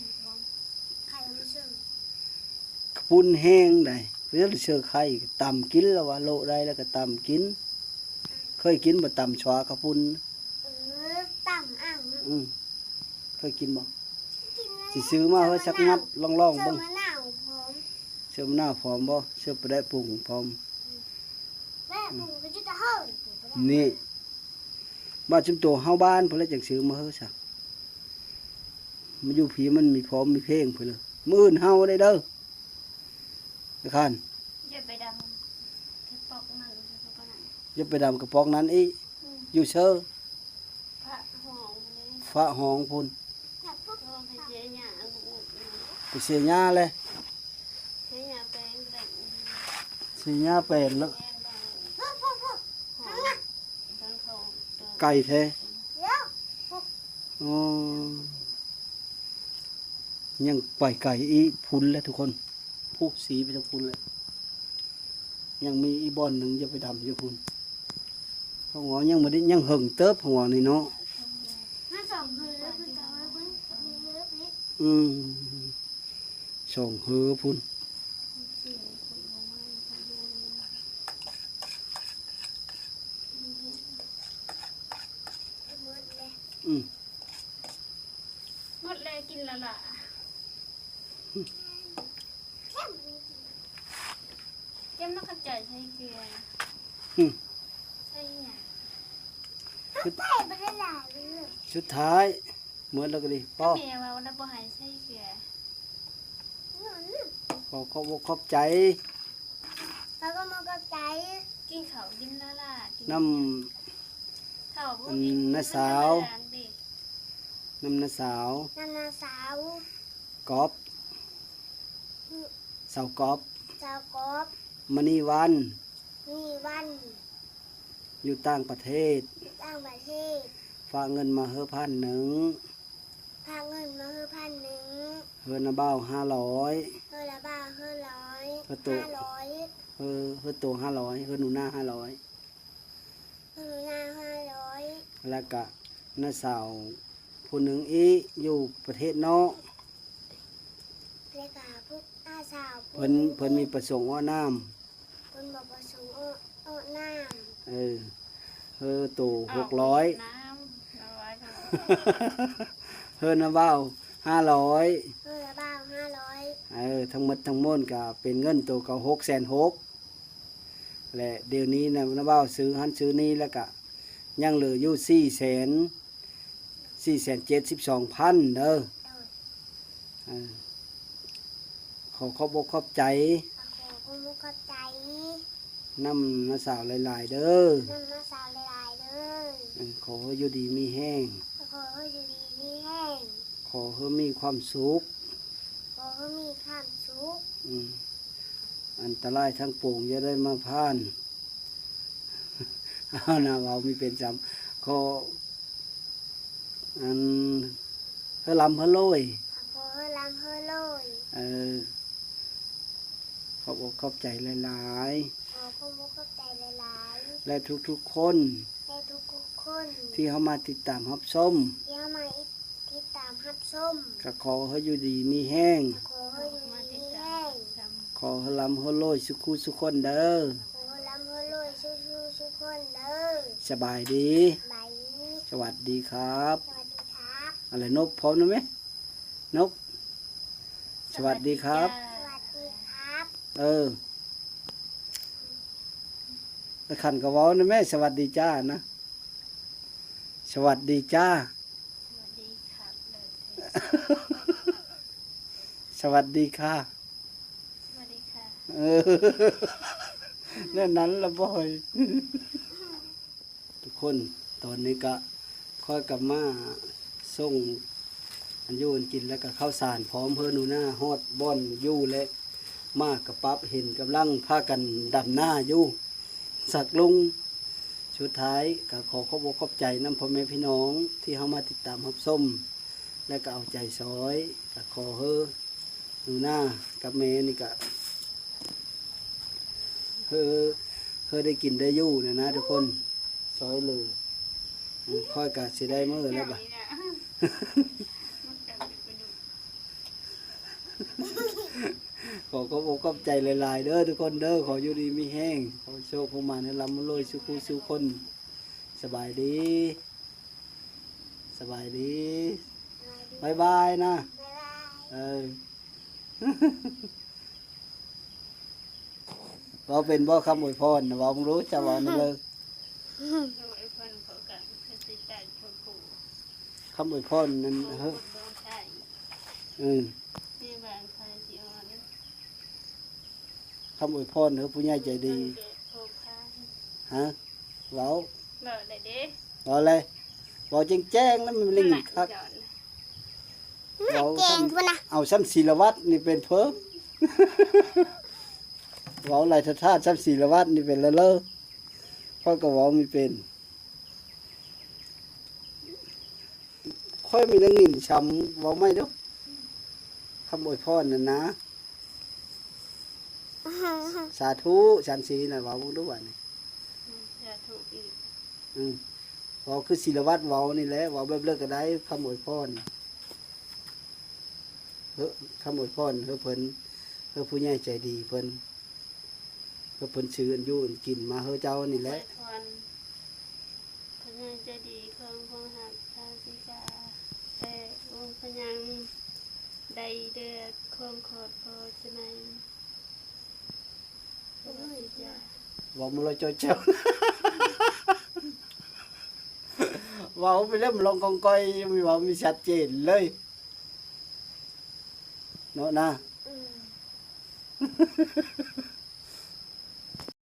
ໄຂ່ມັນຊື່ ເຂົ້າປຸ້ນແຫ້ງໃດ ເວລາເຊີໄຂ່ ຕຳກິນລະວ່າ ໂລະໄດ້ລະກະຕຳກິນ ເຄີຍກິນບໍ່ ຕຳຊວາເຂົ້າປຸ້ນ? ເອີ ຕຳອັງ ອືມ ເຄີຍກິນບໍ່? ກິນແລ້ວ ຊິຊື້ມາໃຫ້ສັກມັດລອງໆເບິ່ງ ເສີມມະນາວພ້ອມ ເສີມມະນາວພ້ອມບໍ່? ເສີມປາແດກປຸງພ້ອມ ອືມ ປາແດກປຸງກໍຢູ່ແຕ່ເຮີ ນີ້ ບາດຊຸມໂຕເຮົາບ້ານພຸ້ນແຫຼະ ຈັ່ງຊື້ມາເຮີຊະ ມາຢູ່ພີ້ມັນມີພ້ອມມີເພງພຸ້ນເລີຍ ມື້ອື່ນເຮົາໄດ້ເດີ້ ອາຄານ ຢ່າໄປດຳກະປອກນັ້ນ ກະປອກນັ້ນ ຢ່າໄປດຳກະປອກນັ້ນອີກ ອືມ ຢູ່ເຊີ ພະຫອງເດ້ ພະຫອງພຸ້ນ ພະຫອງໄປເສຍຫຍ້າ ໄປເສຍຫຍ້າແຫຼະ ເສຍຫຍ້າແປນ ເສຍຫຍ້າແປນແລ້ວ ໄກແທ້ ອໍ ຍັງໄປໄກອີກພຸ້ນແຫຼະທຸກຄົນ ຜູ້ສີໄປທາງພຸ້ນແຫຼະ ຍັງມີອີກບ່ອນໜຶ່ງ ຢ່າໄປດຳຢູ່ພຸ້ນ ເພາະວ່າຍັງບໍ່ໄດ້ ຍັງເຫິງເຕີບ ເພາະວ່ານີ້ເນາະ ອືມ ສອງເຮີພຸ້ນ ອືມ ໝົດແລ້ວ ກິນລະລະ ແຈ່ມ ແຈ່ມນຳຂະເຈົ້າໃສ່ເກືອ ອືມ ໃສ່ຫຍັງ ສຸດ ສຸດທ້າຍ ໝົດແລ້ວກໍດີ ພໍ ແມ່ເວົ້າແລ້ວບໍ່ໃຫ້ໃສ່ເກືອ ຂໍຂອບອົກຂອບໃຈ ຂໍຂອບອົກຂອບໃຈ ກິນເຂົ້າກິນລະລະ ກິນ ນຳ ເຂົ້າບໍ່ກິນ ອັນ ນ້າສາວ ມັນທຳມະດາເດ້ ນຳນ້າສາວ ນຳນ້າສາວ ກອບ ສາວກອບ ສາວກອບ ມະນີວັນ ມີວັນ ຢູ່ຕ່າງປະເທດ ຢູ່ຕ່າງປະເທດ ຝາກເງິນມາເຮີພັນໜຶ່ງ ຝາກເງິນມາເຮີພັນໜຶ່ງ ເຮີນ້າບ່າວຫ້າຮ້ອຍ ເຮີນ້າບ່າວຫ້າຮ້ອຍ ເຮີໂຕ ຫ້າຮ້ອຍ ເຮີ ເຮີໂຕຫ້າຮ້ອຍ ເຮີໜູນາຫ້າຮ້ອຍ ເຮີໜູນາຫ້າຮ້ອຍ ແລ້ວກະນ້າສາວຜູ້ໜຶ່ງອີກ ຢູ່ປະເທດນອກ ແລ້ວກະຜູ້ ນ້າສາວຜູ້ ເພິ່ນ ເພິ່ນມີປະສົງເອາະນ້ຳ ເພິ່ນບໍ່ປະສົງເອາະ ເອາະນ້ຳ ເອີ ເຮີໂຕຫົກຮ້ອຍ ເອົານ້ຳ ເອົາໄວ້ ເຮີນ້າບ່າວຫ້າຮ້ອຍ ເຮີນ້າບ່າວຫ້າຮ້ອຍ ເອີ ທັງໝົດທັງມວນກະເປັນເງິນໂຕເຂົາຫົກແສນຫົກ ແລະ ດຽວນີ້ນະ ນ້າບ່າວຊື້ຫັ້ນຊື້ນີ້ ແລ້ວກະຍັງເຫຼືອຢູ່ສີ່ແສນ ສີ່ແສນເຈັດສິບສອງພັນເດີ້ ເອີ ຂໍຂອບອົກຂອບໃຈ ຂໍຂອບອົກຂອບໃຈ ນຳນ້າສາວຫຼາຍໆເດີ້ ນຳນ້າສາວຫຼາຍໆເດີ້ ເອີ ຂໍໃຫ້ຢູ່ດີມີແຮງ ຂໍໃຫ້ຢູ່ດີມີແຮງ ຂໍໃຫ້ມີຄວາມສຸກ ຂໍໃຫ້ມີຄວາມສຸກ ອືມ ອັນຕະລາຍທັງປວງຢ່າໄດ້ມາຜ່ານ ເອົານະ ເວົ້າມີເປັນຊ້ຳ ຂໍ ອັນ ເຮີລຳເຮີລວຍ ຂໍເຮີລຳເຮີລວຍ ເອີ ຂອບອົກຂອບໃຈຫຼາຍໆ ຂໍຂອບອົກຂອບໃຈຫຼາຍໆ ແລະ ທຸກໆຄົນ ແລະ ທຸກໆຄົນ ທີ່ເຂົ້າມາຕິດຕາມຮັບຊົມ ທີ່ເຂົ້າມາ ຕິດຕາມຮັບຊົມ ກໍຂໍໃຫ້ຢູ່ດີມີແຮງ ກໍຂໍໃຫ້ຢູ່ດີມີແຮງ ຂໍໃຫ້ລຳໃຫ້ລວຍສູ່ຄູ່ສູ່ຄົນເດີ້ ຂໍໃຫ້ລຳໃຫ້ລວຍສູ່ ສະບາຍດີ. ສະບາຍດີ. ສະຫວັດດີຄັບ. ສະຫວັດດີຄັບ. ອາ ແລະ ນົບພ້ອມນຳແມະ. ນົບ ສະຫວັດດີຄັບ. ສະຫວັດດີຄັບ. ເອີ ແລະ ຂັນກໍເວົ້ານຳແມະ ສະຫວັດດີຈ້ານະ. ສະຫວັດດີຈ້າ. ສະຫວັດດີຄັບເລີຍ. ສະຫວັດດີຄ່ະ. ສະຫວັດດີຄ່ະ. ເອີ ແນວນັ້ນລະບໍ່ເຮີ້ຍ. ທຸກຄົນ ຕອນນີ້ກະຂ້ອຍກະມາສົ່ງອັນຢູ່ອັນກິນ ແລະກະເຂົ້າສານພ້ອມເຮີໜູນາຮອດບ່ອນຢູ່ ແລະມ້າກະປັບເຫັນກຳລັງພາກັນດຳນາຢູ່ ສັກລຸງ. ສຸດທ້າຍກະຂໍຂອບອົກຂອບໃຈນຳພໍ່ແມ່ພີ່ນ້ອງທີ່ເຮົາມາຕິດຕາມຮັບຊົມ ແລະກະເອົາໃຈຊ່ອຍ ກະຂໍເຮີໜູນາກັບແມ່ນີ້ກະ ເຮີ ເຮີໄດ້ກິນໄດ້ຢູ່ນະນະທຸກຄົນ ຊ່ອຍເຫຼືອ. ຂ້ອຍກະຊິໄດ້ມື້ແລ້ວບາດ ຂໍຂອບອົກຂອບໃຈຫຼາຍໆເດີທຸກຄົນເດີ. ຂໍຢູ່ດີມີແຮງ ຂໍໂຊກຂອງມາໃຫ້ລ່ຳລວຍສູ່ຄູ່ສູ່ຄົນ. ສະບາຍດີ. ສະບາຍດີ. ບາຍບາຍນະ. ບາຍບາຍ. ເອີ ເວົ້າເປັນບໍ່ຄຳອວຍພອນນະ? ເວົ້າເບິ່ງດູ ເຈົ້າເວົ້ານຳເລີຍ. ຄຳອວຍພອນນັ້ນ ເອີ ຄຳອວຍພອນເດີຜູ້ໃຫຍ່ໃຈດີ. ຮະ? ເວົ້າ ເວົ້າໄດ້ເດ້. ເວົ້າແຫຼະ ເວົ້າແຈ້ງໆນະ ມັນໄດ້ຍິນຄັກ. ເວົ້າ ເກັ່ງພຸ້ນນະ ເອົາຊ້ຳສີລະວັດນີ້ເປັນເພີ້ ເວົ້າຫຼາຍທາດໆ ຊ້ຳສີລະວັດນີ້ເປັນລະເລີ. ຂ້ອຍກໍເວົ້າມີເປັນ. ຂ້ອຍມີໄດ້ຍິນຊ້ຳ ເວົ້າໃໝ່ດູ ຄຳອວຍພອນນັ້ນນະ. ສາທຸ ສັນສີນະ ເວົ້າເບິ່ງດູບາດນີ້. ອືມ ສາທຸອີກ. ອືມ ເວົ້າຄືສີລະວັດເວົ້ານີ້ແຫຼະ ເວົ້າແບບເລີກກໍໄດ້ ຄຳອວຍພອນ. ເອີ ຄຳອວຍພອນ ເອີ ເພິ່ນ ເອີ ຜູ້ໃຫຍ່ໃຈດີເພິ່ນ ເອີ ເພິ່ນຊື້ອັນຢູ່ອັນກິນມາໃຫ້ເຈົ້ານີ້ແຫຼະ. ອວຍພອນ ຜູ້ໃຫຍ່ໃຈດີຂອງພວກເຮົາ ພາສິກາ ແຕ່ອົງພະຍັງ ໄດ້ເດີ ຄວາມຂອດພໍສະໄໝ. ເວົ້າມາລອຍຈ່ອຍແຈ່ວ ເວົ້າໄປແລ້ວ ມັນລອງກອງກອຍ ຍັງມີເວົ້າມີຊັດເຈນເລີຍເນາະນາ. ອືມ